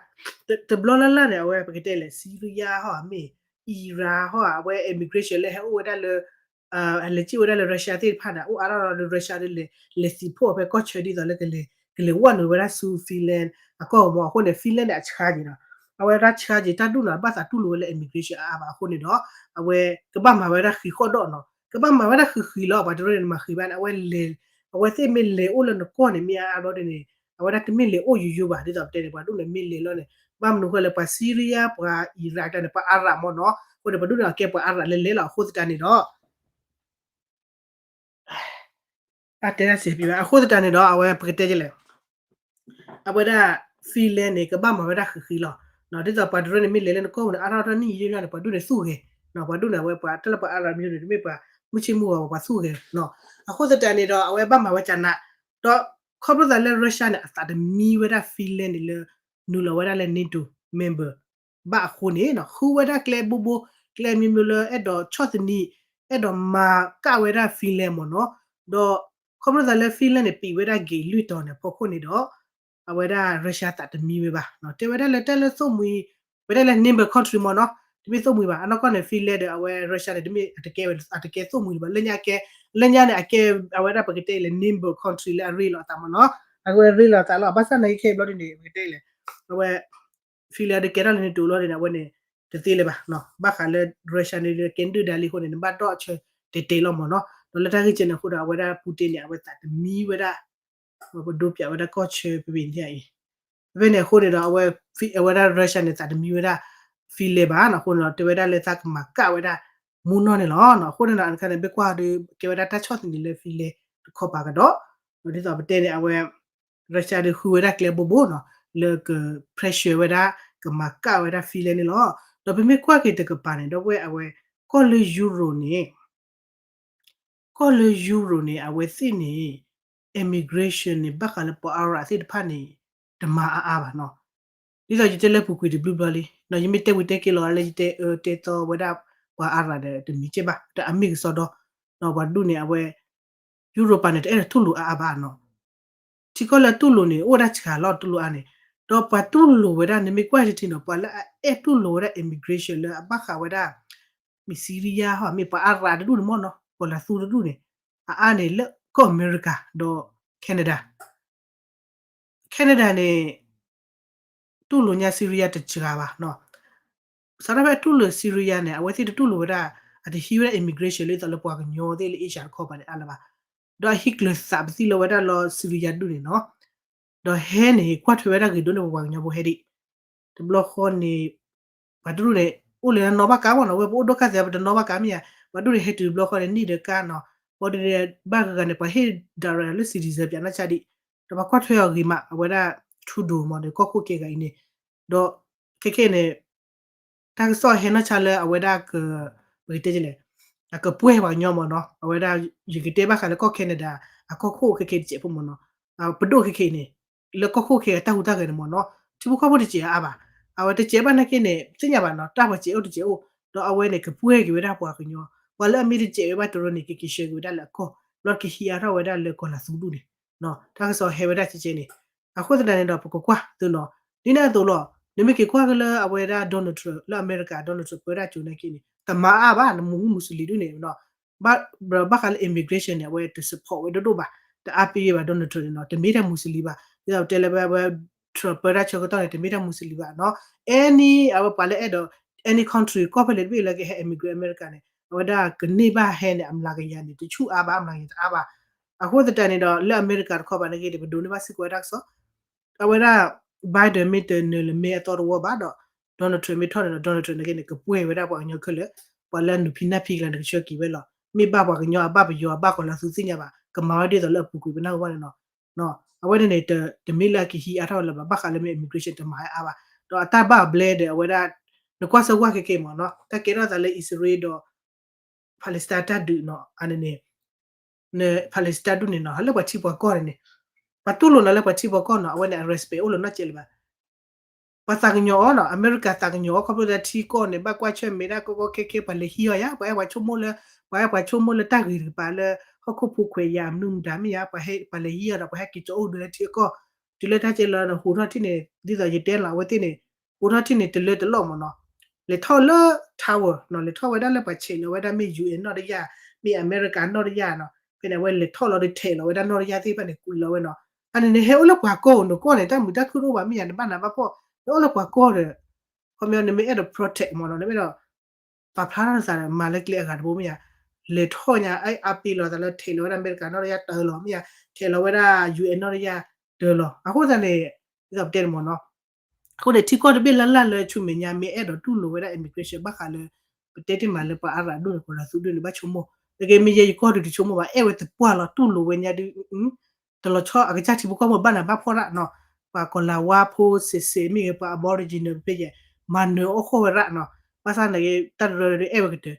တဘျီလၢ်လၢ်န့ၣ် အဝဲပကတဲလဲၣ် Syria ဟီဧါမ့ၢ် Iraq ဟီဧါ အဝဲ immigration လၢဟဲအိၣ်ဝဲဒၣ်လၢ အလဲၤစံၣ်ဝဲဒၣ်လၢ Russia သ့ၣ်တဖၣ်န့ၣ် အိၣ်အါထီၣ်လီၤလၢ Russia ဒီး လဲၤသံးဖှိၣ်ဖဲကီၢ်ဆၢဒ်သိးလၢ ကလဲၤဝဲနုာ်ဝဲဒၣ်ဆူ Finland အကီၢ်မ့ၢ် အဃိန့ၣ် Finland န့ၣ် အဆါက့ၤဒီး အဝဲဒၣ်ဆါက့ၤတၢ်ဒူၣ်န့ၣ် ဘၣ်သးတူၢ်လိာ်ဝဲလၢ immigration အါအါဘၣ်အဃိန့ၣ်ဒီး အဝဲကဘၣ်မၤဝဲဒၣ်ဃံးဃီၣ်ဒီးနီၤ ကဘၣ်မၤဝဲဒၣ်ဃံးဃံးလီၤ ပှၤတရၢန့ၣ် နမၤဃံးဘၣ်န့ၣ် အဝဲလဲၤ အဝဲသ့ၣ်မ့ၢ်လဲၤအိၣ်လၢနကီၢ်န့ၣ် မ့ၢ်အါအါဘျီဒ်န့ၣ် အဝဲဒၣ်တမ့ၢ်လဲၤအိၣ်ယိယိဘၣ် ဒ်သိးပတဲန့ၣ် ပှၤဒူၣ်န့ၣ်မ့ၢ်လဲၤလီၤန့ၣ် ဘၣ်မနုၤအဃိလဲၣ် ပှၤ Syria ပှၤ Iraq တၢ်န့ၣ် ပှၤအါရၣ်မ့ၢ်နီၤ အဃိန့ၣ် ပှၤဒူၣ်န့ၣ် အကဲပှၤအါရၣ်လဲၤလဲၤလီၤ အဃိသတးန့ၣ်ဒီး အတဲဒၣ်စ့ၢ်ကီးဘၣ် အဃိသတးန့ၣ်ဒီး အဝဲပကတဲဒ်လဲၣ် အဝဲဒၣ် Finland န့ၣ် ကဘၣ်မၤဝဲဒၣ်ဃံးဃံးလီၤ. ဒ်သိးပှၤတရၢန့ၣ် မ့ၢ်လဲၤလၢနကီၢ်ပူၤန့ၣ် အါထီၣ်တၢ်နံၣ်ယံာ်ယံာ်န့ၣ် ပှၤဒူၣ်န့ၣ်သူၣ်ဂဲၤ ပှၤဒူၣ်န့ၣ် အဝဲပှၤတၢ်လၢပှၤအါရၣ်မ့ၢ်န့ၣ် တမ့ၢ်ပှၤမုၢ်ဆ့ၣ်မုၢ်ဂီၤ ပှၤသူၣ်ဂဲၤလီၤ. အဃိသတးန့ၣ်ဒီး အဝဲဘၣ်မၤဝဲကနး ဒီးခီဖျိသးလၢ Russia န့ၣ် အသးတမံဝဲဒၣ် Finland န့ၣ်လၢ နုာ်လီၤဝဲဒၣ်လၢ NATO member ဘၣ်အဃိန့ၣ် ဃုဝဲဒၣ်ကျဲဘိဘိ ကျဲမံၤမံၤလၢအဲၣ်ဒိးဆီၣ်သနံး အဲၣ်ဒိးမၤကၣ်ဝဲဒၣ် Finland မ့ၢ်နီၤ, ဒီးခီဖျိသးလၢ Finland န့ၣ် ပံးဝဲဒၣ် gate လွံၢ်တီၤန့ၣ် အဖီခိၣ်န့ၣ်ဒီး အဝဲဒၣ် Russia သးတမံဝဲဘၣ်, တဲဝဲဒၣ်လၢတၢ်လၢသိၣ်မှံၤ ဝဲဒၣ်လၢ neighbor country မ့ၢ်နီၤ, တမ့ၢ်သိၣ်မှံၤဘၣ်, အနီၢ်ကီၢ်န့ၣ် Finland ဒီးအဝဲ Russia န့ၣ် တမ့ၢ်အတကဲဝဲ အတကဲသိၣ်မှံၤလၢၤဘၣ်, လၢညါကဲ လၢညါန့ၣ် အကဲ အဝဲဒၣ်ပကတဲအံၤလၢ neighbor country လၢအရ့လိာ်အသးမ့ၢ်နီၤ, အဝဲရ့လိာ်အသးလီၤ, ဘၣ်ဆၣ်နာ်က့ခဲအံၤဘျီဒ်န့ၣ် ပကတဲအံၤလဲၣ် အဝဲ Finland ဒီးကဲထီၣ်လၢ NATO လီၤန့ၣ် အဝဲန့ၣ် တသ့လၢၤဘၣ်, ဘၣ်ဃးလၢ Russia န့ၣ် ကဲဒုၣ်ဒါလံအဃိန့ၣ် နဘၣ်ဒီၣ်အဆၢတဲာ်တဲာ်လီၤမ့ၢ်နီၤ, ဒီးလၢတၢ်ဂ့ၢ်ကဲန့ၣ်အဃိဒီး အဝဲဒၣ် Putin န့ၣ် အဝဲသးတမံဝဲဒၣ် ပဒိပၠးဝဲဒၣ်ကီၢ်ဆၢဖဲဖဲန့ၣ်အံၤ, ဖဲဖဲန့ၣ်အဃိန့ၣ်ဒီး အဝဲ အဝဲဒၣ် Russia န့ၣ် သးတမံဝဲဒၣ် Finland ဘၣ်နီၤ, အဃိန့ၣ်ဒီး တဲဝဲဒၣ်လၢသးကမၤကၣ်ဝဲဒၣ် မူနီၢ်န့ၣ်လီၤ, အဃိန့ၣ်ဒီး အန့ၣ်ခါန့ၣ် ဘၣ်ကွၢ်ဒီး ကဲဝဲဒၣ်တၢ်ဆီၣ်သနံးလၢ Finland တခီပၤကဒီး, ဒ်သိးပတဲန့ၣ် အဝဲ Russia ဒီးဃုဝဲဒၣ်ကျဲဘိဘိနီၤ, လၢက pressure ဝဲဒၣ် ကမၤကၣ်ဝဲဒၣ် Finland န့ၣ်လီၤ, ဒီးပမ့ၢ်ကွၢ်က့ၤတကပၤန့ၣ် ဒီပုၢ်ဝဲၢ်အဝဲ ကီၢ်လၢ Europe န့ၣ် ကီၢ်လၢ Europe န့ၣ် အဝဲသ့ၣ်န့ၣ် immigration န့ၣ် ဘၣ်ဃးလၢပှၤအါရၣ်သ့ၣ်တဖၣ်န့ၣ် တမၤအါအါဘၣ်နီၤ, ဒ်သိးယတဲလၢပူၤကွံာ်တဘျုးဘျီလံ, ယမ့ၢ်တဲဝံၤတဲက့ၤလီၤလၢယတဲအၢတဲသီဝဲဒၣ် ပှၤအါရၣ်ဒီးတမံၤကဲဘၣ်, ဒီးအမ့ၢ်ကစီဒီ, ဒီးပှၤဒူၣ်န့ၣ် အဝဲ Europe န့ၣ် တအဲၣ်ဒိးတူၢ်လိာ်အါအါဘၣ်နီၤ, ထံကီၢ်လၢအတူၢ်လိာ်န့ၣ် အိၣ်ဝဲဒၣ်စှၤလီၤတူၢ်လိာ်အါန့ၣ်, ဒီးပှၤတူၢ်လိာ်ဝဲဒၣ် နမ့ၢ်ကွၢ်ထံထံနီၤ ပှၤလၢအအဲၣ်တူၢ်လိာ်ဝဲဒၣ် immigration လၢအဘၣ်ဃးဝဲဒၣ် မ့ၢ် Syria ဟီ မ့ၢ်ပှၤအါရၣ်တဒူၣ်န့ၣ်မ့ၢ်နီၤ ပှၤလၢသူတဒူၣ်န့ၣ် အအါန့ၣ်လၢကီၢ်အမဲရကၤ ဒီး Canada Canada န့ၣ် တူၢ်လိာ်ညါ Syria တစှၤဘၣ်နီၤ, စးထီၣ်ဖဲအတူၢ်လိာ် Syria န့ၣ် အဝဲသ့ၣ်တတူၢ်လိာ်ဝဲဒၣ် အတဟံးဝဲဒၣ် immigration လၢသိးလၢပှၤကညီသ့ၣ်လၢ Asia တခီပၤန့ၣ် အါလၢၤဘၣ်, ဒီးအဟံးကျၢၤသးပသံလီၤဝဲဒၣ်လီၤ Syria ဒူၣ်န့ၣ်နီၤ, ဒီးဟဲန့ၣ် ကွၢ်ထွဲဝဲဒၣ်ဂ့ၤဒိၣ်န့ၢ်ပပှၤကညီဖိဟဲဒံး, တဘျီဃီန့ၣ် ပှၤတဒူၣ်န့ၣ် အိၣ်လၢနီၣ်ဘၣ်ကါမ့ၢ်နီၤ, ဝဲပအိၣ်ဒိၣ်ခါသ့ၣ် ပတနီၣ်ဘၣ်ကါမ့ၢ်ဧါ, ပှၤဒူၣ်န့ၣ်ဟဲတုၤတဘျီဃီန့ၣ် န့ၢ်ဒီးကါနီၤ, ဘၣ်ဒီး ဘၣ်ဂၤဂၤန့ၣ် ပှၤဟ့ၣ် direct လၢ citizen ပၠးနီၢ်ဆါဒံး, ဒီးပှၤကွၢ်ထွဲအီၤဂ့ၤမး အဝဲဒၣ် Trudeau မ့ၢ်ဒီး ကီၢ်ခိၣ်ကဲဂၤအံၤန့ၣ်, ဒီး ခဲခဲအံၤန့ၣ် တၢ်ကစီၣ်ဟဲနီၢ်ဆါလၢအဝဲဒၣ်က ပကတဲလဲၣ် အကပှဲၤပှၤကညီမ့ၢ်နီၤ, အဝဲဒၣ် ယကတဲဘၣ်ဃးလၢကီၢ် Canada အကီၢ်ခိၣ်ခဲခဲတစဲးဖိမ့ၢ်နီၤ, ပဒိၣ်ခဲခဲအံၤန့ၣ် လၢကီၢ်ခိၣ်ခဲအတၢ်ဟူးတၢ်ဂဲၤန့ၣ်မ့ၢ်နီၤ, ထံဖိကီၢ်ဖိတစဲးအါဘၣ်, အဝဲတစဲးဘၣ်နာ်က့န့ၣ် သ့ၣ်ညါဘၣ်နီၤ, တၢ်ပှၤစဲးအိၣ်တစဲးအိၣ်, ဒီးအဝဲန့ၣ် ကပှဲၤက့ၤဝဲဒၣ်ပှၤကညီ, ပှၤလၢအမ့ၢ်တစဲးဝဲဘၣ်တရၢန့ၣ် ကက့ၤဆှၢက့ၤဝဲဒၣ်လၢအကီၢ်, ဘျီကဟံးအါထီၣ်ဝဲဒၣ်လၢကီၤလၤသူဒူၣ်န့ၣ်, တၢ်ကစီၣ်ဟဲဝဲဒၣ်ကဲကဲန့ၣ်, အဃိသတးန့ၣ်ဒီး ပကကွၢ်သုနီၤ, ဒ်န့ၣ်အသိးလီၤ, နမ့ၢ်က့ၤကွၢ်က့ၤလၢအဝဲဒၣ် Donald Trump လၢအမဲရကၤ Donald Trump ပၢတၢ်ကၠိနာ်က့န့ၣ် တမၤအါဘၣ် နမူမူစလံၤဒူၣ်န့ၣ်နီၤ, ဘၣ်ဃးလၢ immigration န့ၣ် အဝဲတ support ဝဲဒိၣ်ဒိၣ်ဘၣ်, တအါပ့ၤဘၣ် Donald Trump န့ၣ်နီၤ, တမ့ၢ်တၢ်မူစလံၤဘၣ်, ဒ်သိးပတဲလၢဝဲ Trump ပၢတၢ်ဆၢကတီၢ်န့ၣ် တမ့ၢ်တၢ်မူစလံၤဘၣ်နီၤ, any အဝဲပှၤလၢအဲၣ်ဒိး any country ကီၢ်ဖဲလဲၣ်တဘ့ၣ်လၢကဟဲ immigrant အမဲရကၤန့ၣ် အဝဲဒၣ်ကန့ၢ်ဘၣ်ဟဲန့ၣ် အမျးကယၤန့ၣ် တဆူၣ်အါဘၣ် အမျးကယၤတအါဘၣ်, အဃိသတးန့ၣ်ဒီး လၢအမဲရကၤတခီပၤနာ်က့ဒီး ပဒိးန့ၢ်ဘၣ်စ့ၢ်ကီးဝဲတၢ်ကစီၣ် အဝဲဒၣ် Biden မ့ၢ်တနုာ်လၢမဲအသီတဝီဘၣ်ဒီး Donald Trump မ့ၢ်ထီၣ်န့ၣ်ဒီး Donald Trump နာ်က့န့ၣ် ကပှဲၤဝဲဒၣ်ပှၤကညီခဲလၢာ်, ပှၤလၢအနုာ်ဖံးနၢ်ဖံးကျါန့ၣ် ကဆှၢက့ၤဝဲလီၤ, မ့ၢ်ဘၣ်ပှၤကညီအဘၣ်ပယီၤအဘၣ်ကီၤလၤသူသ့ၣ်ညါဘၣ်, ကမၤဝဲဒ်သိးလၢအပူၤကွံာ်ပနၢ်ဟူဘၣ်န့ၣ်နီၤ, အဝဲန့ၣ်န့ၣ် တမ့ၢ်လၢအကဟံးအါထီၣ်လၢၤဘၣ်, ဘၣ်ဃးလၢမ့ၢ် immigration တမၤအါဘၣ်, ဒီးအတၢ်ဘၣ်အဘျဲဒီးအဝဲဒၣ် နကွၢ်စၢၤဝဲခဲခဲမ့ၢ်နီၤ, တၢ်ကဲထီၣ်သးလၢအံၣ်စရ့လးဒီး Palestine တၢ်ဒုးနီၤ, အန့ၣ်န့ၣ် Palestine တၢ်ဒုးန့ၣ်နီၤ, လၢပှၤထံပှၤကီၢ်န့ၣ်န့ၣ် ပှၤတူၢ်လိာ်နီၤလၢပှၤထံပှၤကီၢ်နီၤ, အဝဲန့ၣ် အ respect အိၣ်လၢၤနီတစဲးလၢၤဘၣ်, ပှၤသးကညီၤအီၤနီၤ, အမဲရကၤသးကညီၤအီၤ ခီဖျိလၢထံကီၢ်န့ၣ် ဘၣ်ကွၢ်ဆၢၣ်မဲာ်ဒၣ်ကီကီခဲခဲ ပှၤလဲၤဟံးအီၤယါ, ပှၤအဲၣ်ပှၤဆိကမိၣ်လၢ ပှၤအဲၣ်ပှၤဆိကမိၣ်လၢတၢ်ဂ့ၤတကပၤလၢ ဟီၣ်ခိၣ်ဖိခွဲးယာ်မနုၤမတၤမ့ၢ်ယါ, ပှၤဟဲပှၤလဲၤဟံးအီၤဒီး ပှၤဟဲက့ၤကၠီအိၣ်ဒုးလၢထံအကီၢ်, တုၤလၢတၢ်ကဲလၢနဟူးထီၣ်ထံၣ်န့ၣ် ဒ်သိးယတဲလီၤ အဝဲသ့ၣ်န့ၣ် ဟူးထီၣ်ထံၣ်န့ၣ် တလၢတလီၢ်မ့ၢ်နီၤ, လဲၤထီၣ်လၢ tower နီၤ, လဲၤထီၣ်ဝဲဒၣ်လၢပှၤဆဲးလီၤဝဲဒၣ်မ့ၢ် ယူၣ်အဲၣ် နီၣ်တယၢ်, မ့ၢ်အမဲရကၤနီၣ်တယၢ်နီၤ, ဖဲန့ၣ် အဝဲလဲၤထီၣ်လီၤဒီးထဲးလီၤဝဲဒၣ်နီၣ်တယၢ်သ့ၣ်တဖၣ်န့ၣ် ကွံာ်လီၤဝဲနီၤ, အန့ၣ်န့ၣ် ဟဲအိၣ်လၢပှၤကီၢ်အိၣ်နီၤ, ကီၢ်န့ၣ် တၢ်မုာ်တၢ်ခုၣ်တအိၣ်ဘၣ်မ့ၢ်ယါ, နဘၣ်နးဘၣ်ဖှီၣ် ဟဲအိၣ်လၢပှၤကီၢ်ဒီး ခီပညီ နမ့ၢ်အဲၣ်ဒိး protect မ့ၢ်နီၤ, နမ့ၢ်အဲၣ်ဒိး ပာ်ဖျါထီၣ်နသးဒီး မၤလၢကျဲအဂၤတဘိမ့ၢ်ယါ, လဲၤထီၣ်ညါ အါပ့ၤလီၤသးလၢထဲးလီၤဝဲဒၣ်အမဲရကၤနီၣ်တယၢ်တၢလီၤမ့ၢ်ယါ, ထဲးလီၤဝဲဒၣ် ယူၣ်အဲၣ် နီၣ်တယၢ်တၢလီၤ, အဃိသတးန့ၣ် ဒ်သိးပတဲန့ၣ်မ့ၢ်နီၤ, အဃိန့ၣ် ထံကီၢ်တဘ့ၣ်လၢ်လၢ်လၢဆူမဲာ်ညါ မ့ၢ်အဲၣ်ဒိးတူၢ်လိာ်ဝဲဒၣ် immigration ဘၣ်ဃးလၢ ပတဲတ့ၢ်မးလၢပှၤအါရၣ်ဒိၣ်န့ၣ် ကီၤလၤသူဒိၣ်န့ၣ် ဘၣ်ဆိကမိၣ်, တက့ၢ်မ့ၢ်ယဲယကီၢ်ဒုးတဆိကမိၣ်ဘၣ်, အဲၣ်ဝဲသပှၢ်လီၤ တူၢ်လိာ်ဝဲညါဒုး တလီၤဆီအကစၢ်ထံဖိကီၢ်ဖိဘၣ်နးဘၣ်ဖှီၣ်ဒၣ်နီၤ, ပှၤကီၤလၤဝါဖိစဲးစဲးမ့ၢ်ဂ့ၤ ပှၤအဘီရကၠံန့ၣ်ဖဲယဲၢ် မၤနၢၤအိၣ်ဃီၣ်ဝဲရၣ်နီၤ, ဘၣ်ဆၣ်နာ်က့ တၢ်တရၢဒီးအဲၣ်ဝဲကတၢၢ်,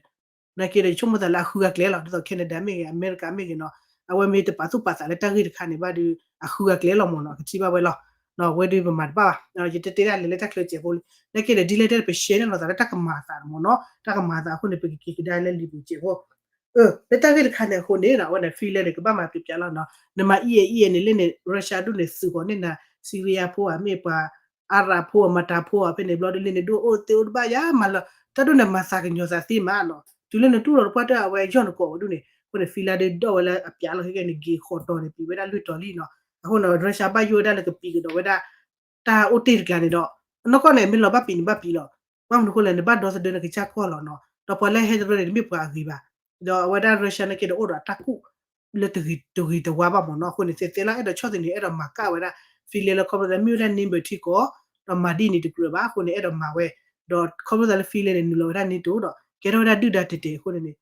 နာ်က့ဒီးယဆိကမိၣ်သးလၢအဃုအကျဲလီၤ, ဒ်သိး Canada မ့ၢ်ဂ့ၤ အမဲရကၤမ့ၢ်ဂ့ၤနီၤ, အဝဲမ့ၢ်တပာ်သူၣ်ပာ်သးလၢတၢ်ဂ့ၢ်တခါန့ၣ်ဘၣ်ဒီး အဃုအကျဲလီၤမ့ၢ်နီၤ, အကထံၣ်ဘၣ်ဝဲလီၤ, ဝဲဒုးပမၤတဘၣ်ဘၣ်, ယတတဲဒၣ်လဲာ်လၢတၢ်ချၢစဲးဖိလံ, နာ်က့ဒီးဒ်လဲၣ်တၢ်ပရှဲန့ၣ်လီၤသးလၢတၢ်ကမၤအသးမ့ၢ်နီၤ, တၢ်ကမၤအသးအဃိန့ၣ် ပကက့ၤကဒါလၢလံာ်ပူၤစဲးဖိ လၢတၢ်ဂ့ၢ်တခါန့ၣ်အဃိန့ၣ် အဝဲန့ၣ် Finland န့ၣ် ကဘၣ်မၤပျံၤပျါလီၤနီၤ, နမၤအံၣ်အဲၣ်အံၣ်အဲၣ်န့ၣ်လၢန့ၣ် Russia ဒူၣ်န့ၣ် သုးဃီၤန့ၢ်နၤ Syria ဖိဧါ မ့ၢ်ပှၤ Arab ဖိဧါ မတၤဖိဧါ ဖဲန့ၣ်ဘျီဒုးလၢန့ၣ်ဒိၣ်အိၣ်သ့အိၣ်တဘၣ်ယါမးလီၤ, တၢ်ဒိၣ်န့ၣ်မၤသးကညီၤသးသ့မးနီၤ, တုၤလၢနတူၢ်လိာ်တပှၢ်တၢၢ်အဝဲယီၢ်နကိးဝဲဒူၣ်န့ၣ် အဃိန့ၣ် Finland ဒုးဒီၣ်ဝဲလၢအပျးလီၤခဲကဲန့ၣ် ဂ့ၤဃီးတီၤန့ၣ်ပံာ်ဝဲဒၣ်လွံၢ်တီၤလံနီၤ, အဃိန့ၣ် Russia ဘၣ်ယိၣ်ဝဲဒၣ်လၢကပံာ်ကဒီးဝဲဒၣ် တၢ်အိၣ်တ့ၢ်တကျါန့ၣ်ဒီး အနီၢ်ကီၢ်န့ၣ် မ့ၢ်လီၤဘၣ်ပံာ်န့ၣ်ဘၣ်ပံာ်လီၤ, ဘၣ်မနုၤအဃိလဲၣ် နဘၣ်ဒီသဒၢနကစၢ်ကီၢ်လီၤနီၤ, ဒီးပှၤလၢဟဲတရၢန့ၣ် တမ့ၢ်ပှၤအဂ့ၤဘၣ်, ဒီးအဝဲဒၣ် Russia နာ်က့ဒီးအိၣ်ဒီးအတၢ်ကူၣ် လၢတဂ့ၤတဝါဘၣ်မ့ၢ်နီၤ, အဃိန့ၣ် သဲးသဲလၢအဲၣ်ဒိးဆီၣ်သနံး အဲၣ်ဒိးမၤကၣ်ဝဲဒၣ် Finland လၢခီဖျိလၢမ့ၢ်ဝဲဒၣ် neighbor ထံကီၢ်, ဒီးမၤဒ်န့ၣ်တကြၢးဘၣ်, အဃိန့ၣ် အဲၣ်ဒိးမၤဝဲ, ဒီးခီဖျိသးလၢ Finland န့ၣ် နုာ်လီၤဝဲဒၣ် NATO ဒီး ကဲထီၣ်ဝဲဒၣ်ဒုၣ်ဒါတဲာ်တဲာ်အဃိန့ၣ်န့ၣ်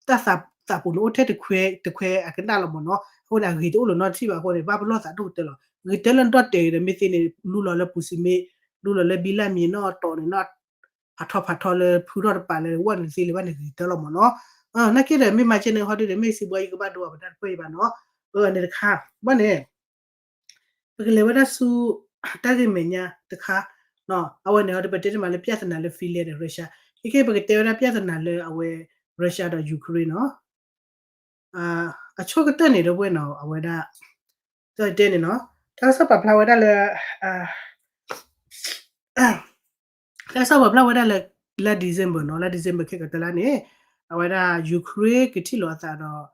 တၢ်သးပူၤန့ၣ်အိၣ်ထဲတခွဲအကနၣ်လီၤမ့ၢ်နီၤ, အဃိန့ၣ် အဂ့ၤတအိၣ်လၢၤနီတထံၣ်ဘၣ်အဃိန့ၣ် ဘၣ်ပလီၢ်သးဒိၣ်ကတၢၢ်လီၤ, ဂ့ၤတၢၢ်လၢနဒီၣ်တဲာ်ဒီးမ့ၢ်သ့န့ၣ် လူလီၤလၢပူၤစံးမ့ၢ် လူလီၤလၢဘံလၢ်မံၤနီၣ်တီၢ်န့ၣ်နီၣ် ဖးထီဖးထီလၢဖုထီၣ်တပၤလၢဝဲန့ၣ်သ့လၢၤဘၣ်န့ၣ် ဂ့ၤတၢၢ်လီၤမ့ၢ်နီၤ, နာ်က့ဒီးမ့ၢ်မၤကဲန့ၣ်ဟီဒုဒီး မ့ၢ်စံးဘှီယကဘၣ်ဒိအပတၢ်တပၢၢ်အံၤဘၣ်နီၤ, အန့ၣ်တခါ, ဘၣ်န့ၣ် ပကလဲၤဝဲဒၣ်ဆူ တၢ်ဂ့ၢ်မဲာ်ညါတခါ, အဝဲန့ၣ်ဟီဒု ပတဲတ့ၢ်မးလၢ ပြဿနာ လၢ Finland ဒီး Russia, ခဲကဲ ပကတဲဝဲဒၣ် ပြဿနာ လၢအဝဲ Russia ဒီး Ukraine နီၤ, အဆိကတၢၢ်န့ၣ်ဒီးဝဲနီၤ အဝဲဒၣ် တၢ်တဲန့ၣ်နီၤ, တၢ်ကစီၣ်ပာ်ဖျါဝဲဒၣ်လၢ တၢ်ကစီၣ်ပာ်ဖျါဝဲဒၣ်လၢ လါ December နီၤ, လါ December ခဲကတၢၢ်လါန့ၣ် အဝဲဒၣ် Ukraine ကထံၣ်လိာ်အသးဒီး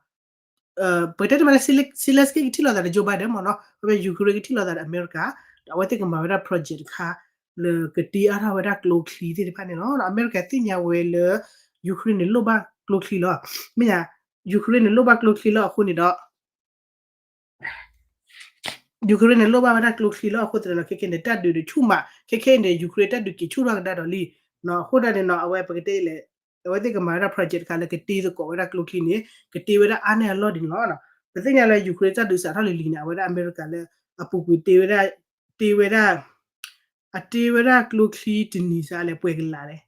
ပတဲတမံၤလၢ Zelensky ကထံၣ်လိာ်သးဒီး Joe Biden မ့ၢ်နီၤ, ဝဲ Ukraine ကထံၣ်လိာ်သးဒီး အမဲရကၤ, ဒီးအဝဲသ့ၣ်ကမၤဝဲဒၣ် project တခါ လၢကတ့အါထီၣ်ဝဲဒၣ်ကျိချံသ့ၣ်တဖၣ်န့ၣ်လီၤ. ဒီးအမဲရကၤသ့ၣ်ညါဝဲလၢ Ukraine န့ၣ်လိၣ်ဘၣ်ကျိချံလီၤ. မ့ၢ်ဧါ, Ukraine န့ၣ်လိၣ်ဘၣ်ကျိချံလီၤအဃိန့ၣ်ဒီး Ukraine န့ၣ်လိၣ်ဘၣ်ဝဲဒၣ်ကျိချံလီၤ. အဃိသတးဒီး ခဲခဲန့ၣ် တၢ်ဒုးန့ၣ်ဆူၣ်မး, ခဲခဲန့ၣ် Ukraine တၢ်ဒုးက့ၤဆူၣ်ထီၣ်ကဒါဒီးလံ. အဃိဒၣ်န့ၣ်နီၤ အဝဲပကတဲလဲၣ်, အဝဲသ့ၣ်ကမၤဝဲဒၣ် project တခါလၢ ကတ့သကိးဝဲဒၣ်ကျိချံန့ၣ် ကတ့ဝဲဒၣ်အါန့ၢ်အလီၢ်ဒ်န့ၣ်လီၤ. ပသ့ၣ်ညါလၢ Ukraine တၢ်ဒုးစးထီၣ်လံၤလံၤန့ၣ် အဝဲဒၣ်အမဲရကၤလၢအပူၤကွံာ်တ့ဝဲဒၣ်, တ့ဝဲဒၣ် အတ့ဝဲဒၣ်ကျိချံတနံၤစးလဲၣ် ပှဲၤကလးလဲၣ်,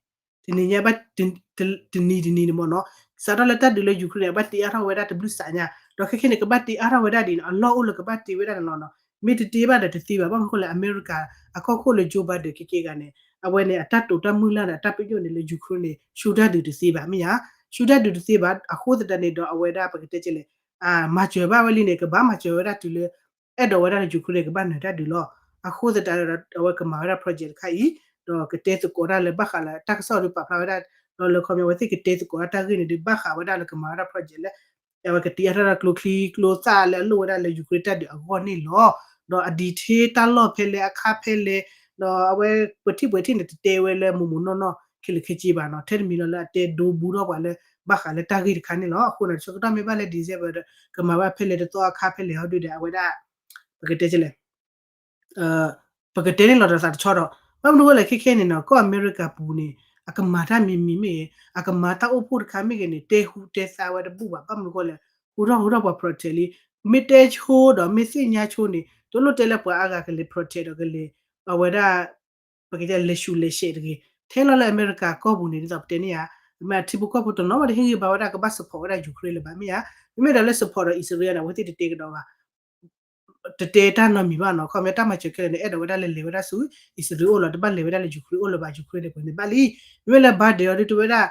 တနံၤညါဘၣ် တနံၤတနံၤန့ၣ်မ့ၢ်နီၤ, စးထီၣ်လၢတၢ်ဒုးလၢ Ukraine န့ၣ် အဘၣ်တ့အါထီၣ်ဝဲဒၣ်တဘျုးစးညါ, ဒီးခဲခဲန့ၣ် ကဘၣ်တ့အါထီၣ်ဝဲဒၣ်ဒ်န့ၣ် အလီၢ်အိၣ်လၢကဘၣ်တ့ဝဲဒၣ်န့ၣ်လီၤနီၤ, မ့ၢ်တတ့ဘၣ်ဒီးတသ့ဘၣ်, ဘၣ်မနုၤဃိလဲၣ် အမဲရကၤ အကီၢ်ခိၣ်လၢ Joe Biden ခဲကဲဂၤန့ၣ် အဝဲန့ၣ် အတၢ်တိာ်တၢ်မုၢ်လၢ်န့ၣ် အတၢ်ပညိၣ်န့ၣ်လၢ Ukraine န့ၣ် ဆူတၢ်ဒုးတသ့ဘၣ် မ့ၢ်ဧါ, ဆူတၢ်ဒုးတသ့ဘၣ်, အဃိသတးန့ၣ်ဒီးအဝဲဒၣ်ပကတဲကလဲၣ် မၤစၢၤဘၣ်ဝဲလံန့ၣ် ကဘၣ်မၤစၢၤဝဲဒၣ်တုၤလၢ အဲၣ်ဒိးဝဲဒၣ်လၢ Ukraine န့ၣ် ကဘၣ်နၢၤတၢ်ဒုးလီၤ, အဃိသတးဒီး အဝဲကမၤဝဲဒၣ် project တခါအံၤ, ဒီးကတဲသကိးတၢ်လၢဘၣ်ဃးလၢတၢ်ကစီၣ်ဒုးပာ်ဖျါဝဲဒၣ်, ဒီးလၢခီပညီအဝဲသ့ၣ်ကတဲသကိးတၢ်တၢ်ဂ့ၢ်န့ၣ်ဒုး ဘၣ်ဃးဝဲဒၣ်လၢကမၤဝဲဒၣ် project လၢ အဝဲကတ့အါထီၣ်တၢ်ကျိချံကျိသၣ်လၢအလိၣ်ဝဲဒၣ်လၢ Ukraine တၢ်ဒုးအဂီၢ်န့ၣ်လီၤ, ဒီးအ detail တၢ်လီၢ်ဖဲလဲၣ် အခါဖဲလဲၣ်, ဒီးအဝဲပထံၣ်ပှဲၤထံၣ်န့ၣ် တတဲဝဲလၢမိၢ်မိၢ်နီၢ်နီၢ်ခဲလၢာ်ခဲဆ့ဘၣ်နီၤ, ထဲတမံၤလီၤလၢအတဲဒိဘူးထီၣ်ပှၤလၢ ဘၣ်ဃးလၢတၢ်ဂ့ၢ်တခါန့ၣ်လီၤ, အဃိန့ၣ် ဆၢကတီၢ်မ့ၢ်ဘၣ်လၢ December ဒီး ကမၤဘၣ်ဖဲလဲၣ်တသီအခါဖဲလဲၣ်ဟီဒုဒီး အဝဲဒၣ် ပကတဲလဲၣ် ပကတဲန့ၣ်လီၤတသးတဆီဒီး ဘၣ်မနုၤဃိလဲၣ် ခဲခဲန့ၣ်နီၤ ကီၢ်အမဲရကၤပူၤန့ၣ် အကမၤတၢ်မံၤမံၤမ့ၢ်ဂ့ၤ အကမၤတၢ်အိၣ်ဖှိၣ်တခါမ့ၢ်ဂ့ၤန့ၣ် တဲဟူတဲသါဝဲတဘူၣ်ဘၣ်, ဘၣ်မနုၤဃိလဲၣ် ဟူထီၣ်ဟူထီၣ်ပှၤ protest လံ, မ့ၢ်တဲဆိဒီးမ့ၢ်သ့ၣ်ညါဆိန့ၣ် တလိၣ်တဲလၢပှၤအါဂၤကလဲၤ protest ဒီးကလဲၤ အဝဲဒၣ် ပကတဲလဲၤဆူးလဲၤဆဲးတဂ့ၤ, ထဲလီၤလၢအမဲရကၤကီၢ်ပူၤန့ၣ် ဒ်သိးပတဲန့ၣ်ဧါ, မ့ၢ်အထံဖိကီၢ်ဖိတနီၤမးတဟ့ၣ်ဂံၢ်ဘါဝဲဒၣ်ကဘၣ် support ဝဲဒၣ် Ukraine လၢၤဘၣ်မ့ၢ်ဧါ, မ့မ့ၢ်ဒီးလၢ support ဒီး Israel န့ၣ် အဝဲသ့ၣ်တတဲကဒီးဘၣ် တတဲတၢ်နီတမံၤဘၣ်နီၤ, ခီပညီတၢ်မၤစၢၤခဲလၢာ်န့ၣ် အဲၣ်ဒိးဝဲဒၣ်လၢလဲၤဝဲဒၣ်ဆူ Israel အိၣ်လီၤ, တဘၣ်လဲၤဝဲဒၣ်လၢ Ukraine အိၣ်လၢၤဘၣ်, Ukraine န့ၣ်ပှဲၤန့ၣ်ဘၣ်လံ, မ့မ့ၢ်လၢ Biden အီၤဒုးတဲဝဲဒၣ်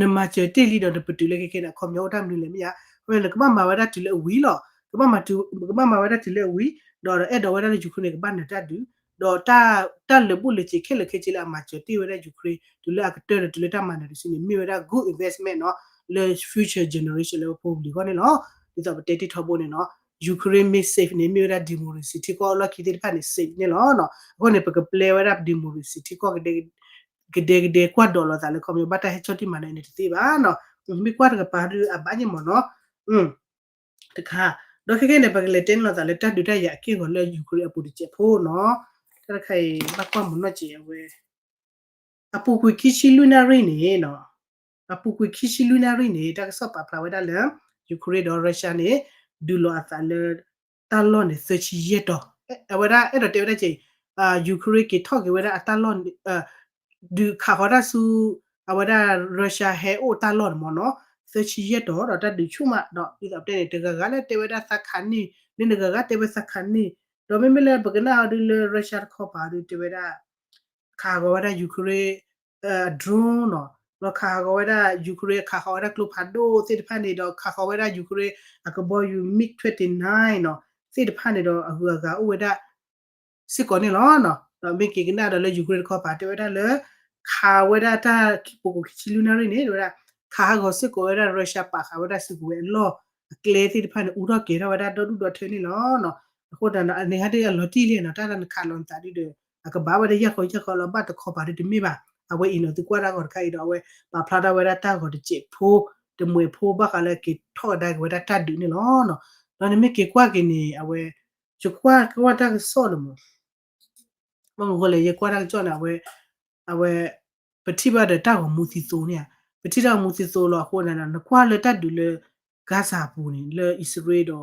နမၤစၢၤတ့ၢ်လံဒီးနပတုာ်လၢခဲခဲန့ၣ် အခီပညီအိၣ်တၢ်မနုၤလဲၣ်မ့ၢ်ဧါ, အဝဲန့ၣ်ကဘၣ်မၤဝဲဒၣ်တုၤလၢအဝံၤလီၤ, ကဘၣ်မၤတုၤ ကဘၣ်မၤဝဲဒၣ်တုၤလၢအဝံၤ, ဒီးအဲၣ်ဒိးဝဲဒၣ်လၢ Ukraine န့ၣ် ကဘၣ်နၢၤတၢ်ဒုး, ဒီးတၢ်လၢာ်ဘူၣ်လၢာ်စ့ၤခဲလၢာ်ခဲဆ့လၢအမၤစၢၤတ့ၢ်ဝဲဒၣ် Ukraine တုၤလၢအကတၢၢ်ဒီးတုၤလၢတၢ်မၤနၢၤတစုန့ၣ် မ့ၢ်ဝဲဒၣ် good investment နီၤ, လၢ future generation လၢပဖိပလံၤအဂီၢ်န့ၣ်လီၤ, ဒ်သိးပတဲတ့ၢ်ထီဘိန့ၣ်နီၤ, Ukraine မ့ၢ် safe န့ၣ် မ့ၢ်ဝဲဒၣ် democracy ထံကီၢ်အလီၢ်ခံသ့ၣ်တဖၣ်န့ၣ် safe န့ၣ်လီၤ, အဃိန့ၣ် ပကပျဲဝဲဒၣ် democracy ထံကီၢ် ကဒဲကဒဲကွၢ်ဒိးလိာ်သးလၢခီပညီ ဘၣ်တၢ်ဟဲဆီၣ်တံၢ်မၤနၢၤန့ၣ်တသ့ဘၣ်နီၤ, မ့ၢ်ကွၢ်တကပၤဒုးအဘၣ်န့ၣ်မ့ၢ်နီၤ, တခါ, ဒီးခဲခဲန့ၣ် ပကလဲၤတဲန့ၢ်လိာ်သးလၢတၢ်ဒုးတၢ်ယၤအက့ၢ်အဂီၤလၢ Ukraine အပူၤတစဲးဖိနီၤ, တၢ်တခါအံၤ ဘၣ်ကွၢ်မုာ်နီၢ်က့ၤအဝဲ အပူၤကွံာ်ခံဆံလွံၢ်နၣ်ရံၣ်န့ၣ်နီၤ, အပူၤကွံာ်ခံဆံလွံၢ်နၣ်ရံၣ်န့ၣ် တၢ်ကစီၣ်ပာ်ဖျါဝဲဒၣ်လၢ Ukraine ဒီး Russia န့ၣ် ဒုးလိာ်အသးလၢ တၢ်လီၢ်န့ၣ် သၢဆံယဲၢ်တီၤ, အဝဲဒၣ်အဲၣ်ဒိးတဲဝဲဒၣ်က့ၤ Ukraine က့ၤထီၣ်က့ၤဝဲဒၣ်အတၢ်လီၢ် ဒုးခးဃီၤတၢ်ဆူ အဝဲဒၣ် Russia ဟဲအိၣ်တၢ်လီၢ်န့ၣ်မ့ၢ်နီၤ, သၢဆံယဲၢ်တီၤ ဒီးတၢ်ဒုးဆူၣ်မး ဒီးဒ်သိးပတဲန့ၣ် တဂၤဂၤလၢတဲဝဲဒၣ်သးခးန့ၢ်, လၢနဂၤဂၤတဲဝဲသးခးန့ၢ်, ဒီးမ့မ့ၢ်လၢပကနၣ်အီၤဒုးလၢ Russia တခီပၤဒုးတဲဝဲဒၣ် ခးဃီၤဝဲဒၣ် Ukraine အ drone နီၤ, ဒီးခးဃီၤဝဲဒၣ် Ukraine ခးဃီၤဝဲဒၣ်ကျိဖးဒိၣ်သ့ၣ်တဖၣ်န့ၣ် ဒီးခးဃီၤဝဲဒၣ် Ukraine အကဘီယူၤ MiG twenty-nine နီၤ, သ့ၣ်တဖၣ်န့ၣ်ဒီးအဂုၤအဂၤအိၣ်ဝဲဒၣ် စ့ၢ်ကီးန့ၣ်လီၤ. ဒီးမ့ၢ်က့ၤကနၣ်ဒီးလၢ Ukraine တခီပၤတဲဝဲဒၣ်လၢ ခးဝဲဒၣ်တၢ်ပူၤကွံာ်ခံဆံလွံၢ်နၣ်ရံၣ်န့ၣ် တဲဝဲဒၣ် ခးဟးဂီၤစ့ၢ်ကီးဝဲဒၣ် Russia ပာ်ဃာ်ဝဲဒၣ်စုကဝဲၤအလီၢ်အကျဲသ့ၣ်တဖၣ်န့ၣ် အူထီၣ်ကဲၤထီၣ်ဝဲဒၣ်ဒီဒူၣ်ဒီထၢန့ၣ်လီၤ. အဃိသတးန့ၣ် အန့ၣ်ဟဲဒ်အလီၤတံၢ်လံနီၤ တၢ်လၢနခးလီၤနသးဒ်ဒီး အကဘၣ်ဝဲဒၣ်ယၢ်ဃီယၢ်ဃီလီၤ ဘၣ်တခီပၤဒ်တမ့ၢ်ဘၣ်. အဝဲအံၤနီၤ သုကွၢ်တၢ်ဂီၤတခါအံၤဒီး အဝဲပာ်ဖျါထီၣ်ဝဲဒၣ်တၢ်ဂီၤတစဲးဖိ တမှဲးဖိဘၣ်ဃးလၢက့ၤထီၣ်ကဒါက့ၤဝဲဒၣ်တၢ်ဒုးန့ၣ်လီၤ. ဒီးနမ့ၢ်က့ၤကွၢ်က့ၤန့ၣ် အဝဲ ယကွၢ်ကွၢ်တၢ်ကစီၣ်လၢမး ဘၣ်မနုၤဃိလဲၣ် ယကွၢ်တၢ်ကစီၣ်န့ၣ် အဝဲ အဝဲ ပထံၣ်ဘၣ်ဒီးတၢ်ဂီၤမူသံသိန့ၣ်ဧါ, ပထံၣ်တၢ်ဂီၤမူသံသိလီၤအဃိန့ၣ် နကွၢ်လၢတၢ်ဒုးလၢ Gaza အပူၤန့ၣ် လၢအံၣ်စရ့လးဒီး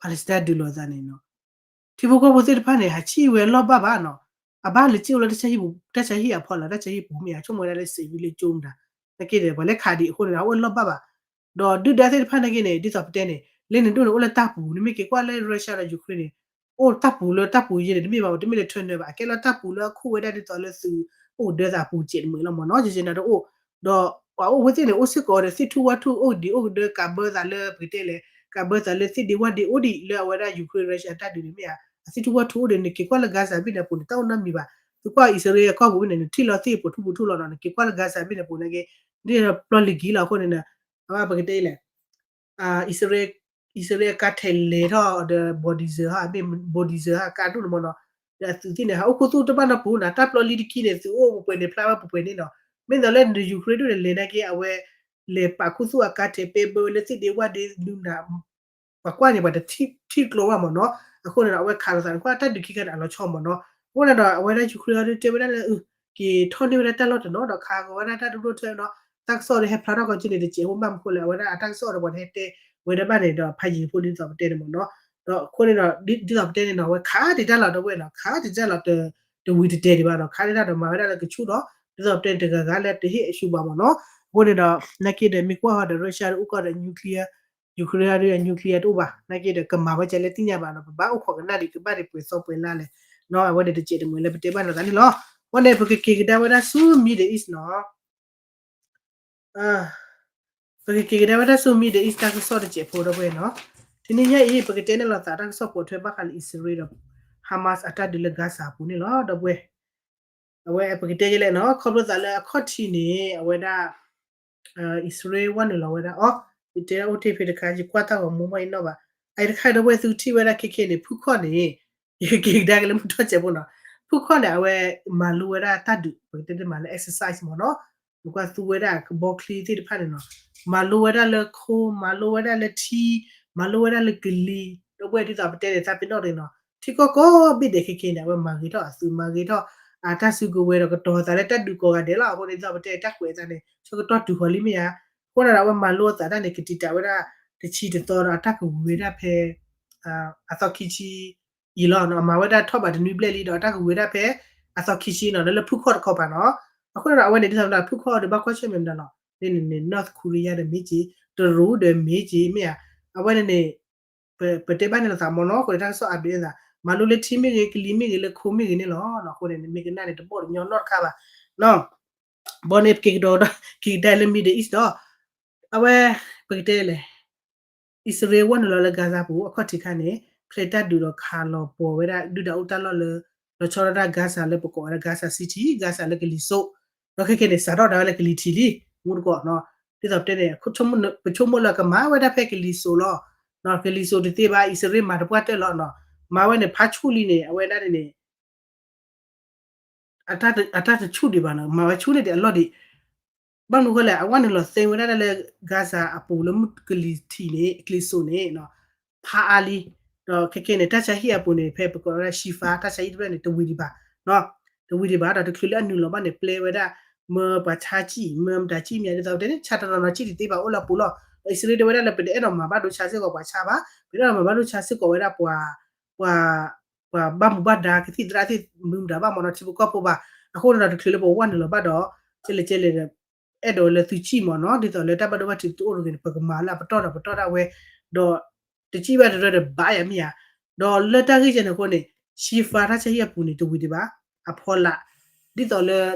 Palestine ဒုးလိာ်သးန့ၣ်နီၤ ထံဖိကီၢ်ဖိသ့ၣ်တဖၣ်န့ၣ် ဟးဆံၣ်ဝဲလီၢ်ဘၣ်ဘၣ်နီၤ, အဘၣ်လဲၤစံၣ်အိၣ်လၢတၢ်ဆါဟံၣ်ပူၤ တၢ်ဆါဟံၣ်အဖီလာ် တၢ်ဆါဟံၣ်ပူၤမ့ၢ်ဧါ ဆိကမိၣ်ဝဲဒၣ်လၢ စံးဝံလၢကၠိမတၤ နာ်က့ဒီး ပှၤလဲၤခးဒံးအဃိန့ၣ် အအိၣ်လီၢ်ဘၣ်ဘၣ်. ဒီးဒုၣ်ဒါသ့ၣ်တဖၣ်နာ်က့န့ၣ် ဒ်သိးပတဲန့ၣ် လၢန့ၣ်ဒိၣ်န့ၣ် အိၣ်လၢတၢ်ပူၤ နမ့ၢ်က့ၤကွၢ်လၢ Russia ဒီး Ukraine န့ၣ် အိၣ်တၢ်ပူၤလၢတၢ်ပူၤယဲန့ၣ် တမ့ၢ်ဘၣ် တမ့ၢ်လၢထၢနၢၤဘၣ် အကဲလီၤတၢ်ပူၤလၢအခိၣ်ဝဲဒၣ်ဒ်သိးလၢသုးအိၣ်ကဒၢသးအပူၤစဲးတမှဲးလီၤမ့ၢ်နီၤ ယဲယဲနၤတအိၣ် ဒီးပှၤအိၣ်ဝဲသ့ၣ်န့ၣ် အိၣ်စ့ၢ်ကီးဒီးသ့ၣ်ထူၣ်ဝၣ်ထူၣ်အိၣ်ဒံးအိၣ်ကဒၢ ကးဘၢသးလၢပကတဲလဲၣ် ကးဘၢသးလၢသ့ၣ်ဒ့ဝၣ်ဒ့အိၣ်ဒံးလၢအဝဲဒၣ် Ukraine Russia တၢ်ဒုးန့ၣ်မ့ၢ်ဧါ အသ့ၣ်ထူၣ်ဝၣ်ထူၣ်အိၣ်ဒံး နက့ၤကွၢ်လၢ Gaza ဘ့ၣ်န့ၣ်အပူၤန့ၣ် တၢ်အိၣ်နီတမံၤဘၣ်. သုကွၢ်အံၣ်စရ့လးအကီၢ်ပူၤဘ့ၣ်န့ၣ် နထံၣ်လီၤသ့ၣ်ပိာ်ထူၣ်ပူၤထူၣ်လီၤနီၤ နက့ၤကွၢ်လၢ Gaza ဘ့ၣ်န့ၣ်အပူၤနာ်က့ ဒ်ပျီလံၤကံလီၤအဃိန့ၣ် အဝဲပကတဲလဲၣ် အံၣ်စရ့လး အံၣ်စရ့လးအကါထဲးလဲၤထီၣ်ဒီး bulldozer ဟီ မ့ၢ် bulldozer ဟီ အကါဒိၣ်န့ၣ်မ့ၢ်နီၤ ဒီးအသုးသ့ၣ်န့ၣ် ဟးအိၣ်ခူသူၣ်တဘၣ်နီတပူၤနီၤ တၢ်ပျီလံၤတကံန့ၣ် သုးအိၣ်ပှဲၤန့ၣ် ဖျါဝဲပှဲၤပှဲၤန့ၣ်နီၤ မ့ၢ်သိးလၢ Ukraine ဒိၣ်န့ၣ် လဲၤနာ်က့ အဝဲ လဲၤပာ်ခူသူၣ်အကါထဲးပဲဘၢဝဲလၢသ့ၣ်ဒ့ဝၣ်ဒ့နုၤနၤ ပှၤကွၢ်န့ၣ် ပှၤတထံၣ်ကျိဘၣ်မ့ၢ်နီၤ အဃိန့ၣ်ဒီး အဝဲခးလိာ်သးန့ၣ် ကွၢ်တၢ်ဒုးခံခါန့ၣ် အလီၤဆီမ့ၢ်နီၤ အဃိန့ၣ်ဒီး အဝဲဒၣ် Ukraine အီၤဒုးတဲဝဲဒၣ်လၢ က့ၤထီၣ်န့ၢ်ဝဲဒၣ်တၢ်လီၢ်တနီၤဒီး ခးဂီၤဝဲဒၣ်တၢ်ဒိၣ်ဒိၣ်ထၢနီၤ တၢ်ကစီၣ်ဒီးဟဲဖျါထီၣ်ကီးက့န့ၣ် တစဲးဖိဘၣ်မနုၤဃိလဲၣ် အဝဲဒၣ်အတၢ်ကစီၣ်ဒီးပှၤတဟဲတဲဝဲဒၣ်ဘၣ်န့ၣ်ဒီး ဖးယံၤဖိဒ်သိးပတဲန့ၣ်မ့ၢ်နီၤ ဒီးအဃိန့ၣ်ဒီး ဒ်သိးပတဲန့ၣ်နီၤ အဝဲခးတံာ်တၢ်လီၤတဝဲနီၤ ခးတံာ်တၢ်လီၤတ တဝံၤတတဲာ်ဒံးဘၣ်ဒီး ခါဒၣ်ဒီးမၤဝဲဒၣ်လၢကဆူၣ်ဒီး ဒ်သိးပတဲန့ၣ် တဂၤဂၤလၢတဟ့ၣ်အဆူၣ်ဘၣ်မ့ၢ်နီၤ. အဃိန့ၣ်ဒီး နာ်က့ဒီး မ့ၢ်ကွၢ်ဃီဒီး Russia ဒီးအိၣ်ကီၢ်ဒီး nuclear, Ukraine ဒီး nuclear တအိၣ်ဘၣ်. နာ်က့ဒီး ကမၤဝဲကဲလဲၣ်သ့ၣ်ညါဘၣ်ဒီး ပဘၣ်အိၣ်ခိးကနၣ်ဒံး ကဘၣ်ဒံးပှဲၤသီပှဲၤလါလဲၣ်နီၤ. အဝဲန့ၣ်တစဲးတမှဲၤလၢပတဲဘၣ်လိာ်သးန့ၣ်လီၤ. အဃိန့ၣ် ပကက့ၤကဒါဝဲဒၣ်ဆူ Middle East နီၤ. ပကက့ၤကဒါဝဲဒၣ်ဆူ Middle East တၢ်ကစီၣ်တစဲးဖိ ဒီပုၢ်ဝဲၢ်နီၤ. တနံၤညါအံၤ ပကတဲန့ၣ်လိာ်သးတၢ်ကစီၣ်ပိာ်ထွဲဘၣ်ဃးလၢ အံၣ်စရ့လးဒီး Hamas အတၢ်ဒုးလၢ Gaza အပူၤန့ၣ်လီၤ ဒီပုၢ်ဝဲၢ်. အဝဲပကတဲယဲလဲၣ်နီၤ ခီဖျိသးလၢအခီၣ်ထံးန့ၣ် အဝဲဒၣ် အံၣ်စရ့လးဝဲနုာ်လီၤဝဲဒၣ်အီၤ, ယတဲအိၣ်တ့ၢ်ဖဲတခါ ယကွၢ်တၢ်ဂီၤမူဘၣ်အံၤနီၣ်ဘၣ်. အအံၤတခါ ဒီပုၢ်ဝဲၢ် သုထံၣ်ဝဲဒၣ်ခဲခဲန့ၣ် ဖုခီၣ်န့ၣ် ယကက့ၤကဒါက့ၤလၢမုၢ်ထီၣ်စဲးဖိနီၤ. ဖုခီၣ်န့ၣ် အဝဲမၤလိဝဲဒၣ်တၢ်ဒုး ပကတဲတမၤလၢ exercise မ့ၢ်နီၤ. နကွၢ်သူဝဲဒၣ်ကဘီချံသ့ၣ်တဖၣ်န့ၣ်နီၤ. မၤလိဝဲဒၣ်လၢခိ, မၤလိဝဲဒၣ်လၢထံ, မၤလိဝဲဒၣ်လၢကလံၤ, ဒီပုၢ်ဝဲၢ် ဒ်သိးပတဲန့ၣ် သးပ့ၤနီၣ်တ့ၢ်နီၤ. ထံကီၢ်ကိးဘ့ၣ်ဒဲးခဲခဲန့ၣ် အဝဲမၤဂ့ၤထီၣ်အသုး မၤဂ့ၤထီၣ် အတၢ်စုကဝဲၤဒီးကတီၤသးလၢတၢ်ဒုးကိးဂၤဒဲးလီၤ. အဃိန့ၣ် ဒ်သိးပတဲတၢ်ကွဲးအသးန့ၣ် ဆၢကတီၢ်တုၤဃီၤလံမ့ၢ်ဧါ. အဃိန့ၣ်ဒီး အဝဲမၤလိအသးတၢ်န့ၣ် ကတံာ်တာ်ဝဲဒၣ် တဆံတသီဒီး အတၢ်ကဝံၤဝဲဒၣ်ဖဲ အသီခံဆံအံၤလီၤ. မၤဝဲဒၣ်ထီၣ်ဘးတနွံဘျဲၣ်လံဒီး အတၢ်ကဝံၤဝဲဒၣ်ဖဲအသီခံဆံနီၤ လၢလၢဖုခီၣ်တခီပၤနီၤ. အဃိန့ၣ်ဒီး အဝဲန့ၣ် ဒ်သိးဒီး ဖုခီၣ်ဒီးဘၣ်ကွၢ်ဆၢၣ်မဲာ်မနုၤလီၤ. လၢန့ၣ်န့ၣ် North Korea ဒီးမ့ၢ်က့ၤ, တရူးဒီးမ့ၢ်က့ၤ မ့ၢ်ဧါ. အဝဲန့ၣ်န့ၣ် ပတဲဘၣ်န့ၣ်လိာ်သးမ့ၢ်နီၤ အဃိန့ၣ် တၢ်ကစီၣ်အါဘျဲၣ်သး မၤလိလၢထံမ့ၢ်ဂ့ၤ, ကလံၤမ့ၢ်ဂ့ၤ, လၢခိမ့ၢ်ဂ့ၤန့ၣ်လီၤ. အဃိန့ၣ် မ့ၢ်ကနၣ်န့ၣ် တဘီၣ်တညီနီတခါဘၣ် ဘီန့ၣ် ပက့ၤကဒီးဒီး က့ၤကဒါလၢ Middle East ဒီး အဝဲ ပကတဲလဲၣ် အံၣ်စရ့လးဝဲနုာ်လီၤလၢ Gaza ပူၤ အခီၣ်ထံးခါန့ၣ် ဖျဲးတၢ်ဒုးဒီးခးလီၤပှီၢ်ဝဲဒၣ် ဒုၣ်ဒါအိၣ်တၢ်လီၢ်လၢ လီၤဆီဒၣ်တၢ် Gaza လၢပကိးဝဲဒၣ် Gaza City, Gaza လၢကလံၤစိး, ဒီးခဲခဲန့ၣ် စးထီၣ်ဒၣ်ဝဲလၢကလံၤထံးလံ မူတကိးနီၤ. ဒ်သိးပတဲန့ၣ် ပဆိကမိၣ်လၢကမၤဝဲဒၣ်ဖဲကလံၤစိးလီၤ. ကလံၤစိးတသ့ဘၣ် အံၣ်စရ့လးမၤတပှၢ်တၢၢ်လီၤနီၤ. မၤဝဲန့ၣ် ဖးဆူၣ်လံန့ၣ် အဝဲဒၣ်န့ၣ် အတၢ်တဆူၣ်ဒံးဘၣ်နီၤ, မၤဝဲဆူၣ်န့ၢ်ဒံးအလီၢ်ဒံး. ဘၣ်မနုၤဃိလဲၣ် အဝဲနုာ်လီၤသ့ဝဲဒၣ်လၢ Gaza အပူၤလၢမုၢ်ကလံၤထံးန့ၣ် ကလံၤစိးန့ၣ် ဖးအါလံ. ဒီးခဲခဲန့ၣ် တၢ်ဆါဟံၣ်အပူၤန့ၣ် ဖဲပကိးဝဲဒၣ် Shifa တၢ်ဆါဟံၣ်တဖျၢၣ်န့ၣ် တဝံၤဒံးဘၣ်, တဝံၤဒံးဘၣ် ဒီးတချုးလၢအနုာ်လီၤဘၣ်န့ၣ် ပျဲဝဲဒၣ် မၢပှၤဆါကံၣ် မၢမတၤကံၣ်မ့ၢ် ဒ်သိးပတဲန့ၣ် ဆါတနီၤနီၤကံၣ်တသ့ဘၣ် အိၣ်လၢအပူၤလီၤ. ဒီးအံၣ်စရ့လးတဲဝဲဒၣ်လၢ ပတအဲၣ်ဒိးမၤဘၣ်ဒိဆါစ့ၢ်ကီးပှၤဆါဘၣ်, ပတအဲၣ်ဒိးမၤဘၣ်ဒိဆါစ့ၢ်ကီးဝဲဒၣ်ပှၤ ပှၤ ပှၤဘၣ်မူဘၣ်ဒါ ကသံၣ်သရၣ်သ့ၣ် မနုၤမတၤဘၣ်မ့ၢ်နီၤ ထံဖိကီၢ်ဖိဘၣ်. အဃိန့ၣ်ဒီး တချုးလၢပဝဲနုာ်လီၤဘၣ်ဒီး ကဲလဲၣ်ကဲလဲၣ်ဒီး အဲၣ်ဒိးလၢသုကံၣ်မ့ၢ်နီၤ ဒ်သိးလၢတၢ်ဘၣ်ဒိဘၣ်ထံးတအိၣ်တဂ့ၤန့ၣ် ပကမၤလၢအပတီၢ်ဒီးပတီၢ်ဒၣ်ဝဲ, ဒီး တကံၣ်ဘၣ်တရၢဒီးဘၣ်ယၤမ့ၢ်ဧါ. ဒီးလၢတၢ်ဂ့ၢ်ကဲန့ၣ်အဃိန့ၣ် Shifa တၢ်ဆါဟံၣ်အပူၤန့ၣ် တဝံၤဒံးဘၣ် အဖီလာ် ဒ်သိးလၢ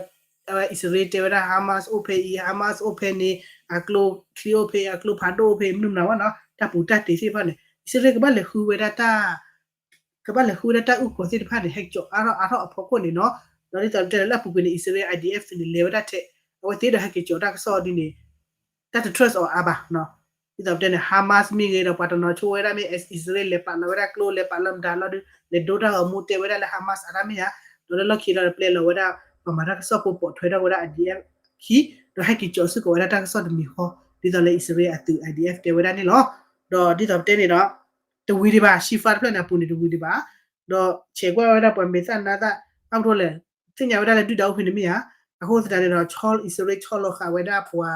အဝဲအံၣ်စရ့လးတဲဝဲဒၣ် Hamas အိၣ်ဖဲအံၤ Hamas အိၣ်ဖဲန့ၣ် အကျိချံအိၣ်ဖဲ အကျိဖးဒိၣ်အိၣ်ဖဲ မနုၤမတၤဘၣ်နီၤ တၢ်ပူၤတၢ်တ့ၤသ့ၣ်တဖၣ်န့ၣ် အံၣ်စရ့လးကဘၣ်လဲၤဃုဝဲဒၣ်တၢ် ကဘၣ်လဲၤဃုဝဲဒၣ်တၢ်အုၣ်ကီၤသ့ၣ်တဖၣ်န့ၣ် ဟဲကၠီၤအါထီၣ်အါထီၣ်အဖီခိၣ်န့ၣ်နီၤ. ဒီးဒ်သိးတဲလၢအပူၤကွံာ်န့ၣ် အံၣ်စရ့လး I D F န့ၣ် လဲၤဝဲဒၣ်ထဲ အဝဲသ့ၣ်ဒီးဟဲက့ၤကၠီၤတၢ်ကစီၣ်ဒ်န့ၣ် တၢ်တ trust အီၤအါဘၣ်နီၤ. ဒ်သိးပတဲန့ၣ် Hamas မ့ၢ်ဂ့ၤဒီး ပှၤတနီၤဆိဝဲဒၣ်မ့ၢ် အံၣ်စရ့လးလဲၤပာ်လီၤဝဲဒၣ်ကျိ လဲၤပာ်လီၤမတၤလီၤဒီး လဲၤဒိတၢ်ဂီၤမူတဲဝဲဒၣ်လၢ Hamas အတၢ်မ့ၢ်ဧါ. ဒီးလၢလီၢ်ခံဒီးပျဲလီၤဝဲဒၣ် ပှၤမၤတၢ်ကစီၣ်ဖိပိာ်ထွဲထီၣ်ဝဲဒၣ် I D F ခံ ဒီးဟဲက့ၤကၠီၤစ့ၢ်ကီးဝဲဒၣ်တၢ်ကစီၣ်တမံၤဃီ ဒ်သိးလၢအံၣ်စရ့လးအသုး I D F တဲဝဲဒၣ်န့ၣ်လီၤ. ဒီးဒ်သိးပတဲန့ၣ်ဒီး တဝံၤဒံးဘၣ် Shifa တဖျၢၣ်န့ၣ်အပူၤန့ၣ် တဝံၤဒံးဘၣ် ဒီးဆဲးကွၢ်ဝဲဒၣ်ပှၤမဲာ်သၣ်နါသၣ် ဘၣ်မနုၤလဲၣ် သ့ၣ်ညါဝဲဒၣ်လၢဒုၣ်ဒါအိၣ်ဖဲန့ၣ်မ့ၢ်ဧါ. အဃိသတးန့ၣ်ဒီး အံၣ်စရ့လးဆီလီၤဃာ်ဝဲဒၣ်ပှၤ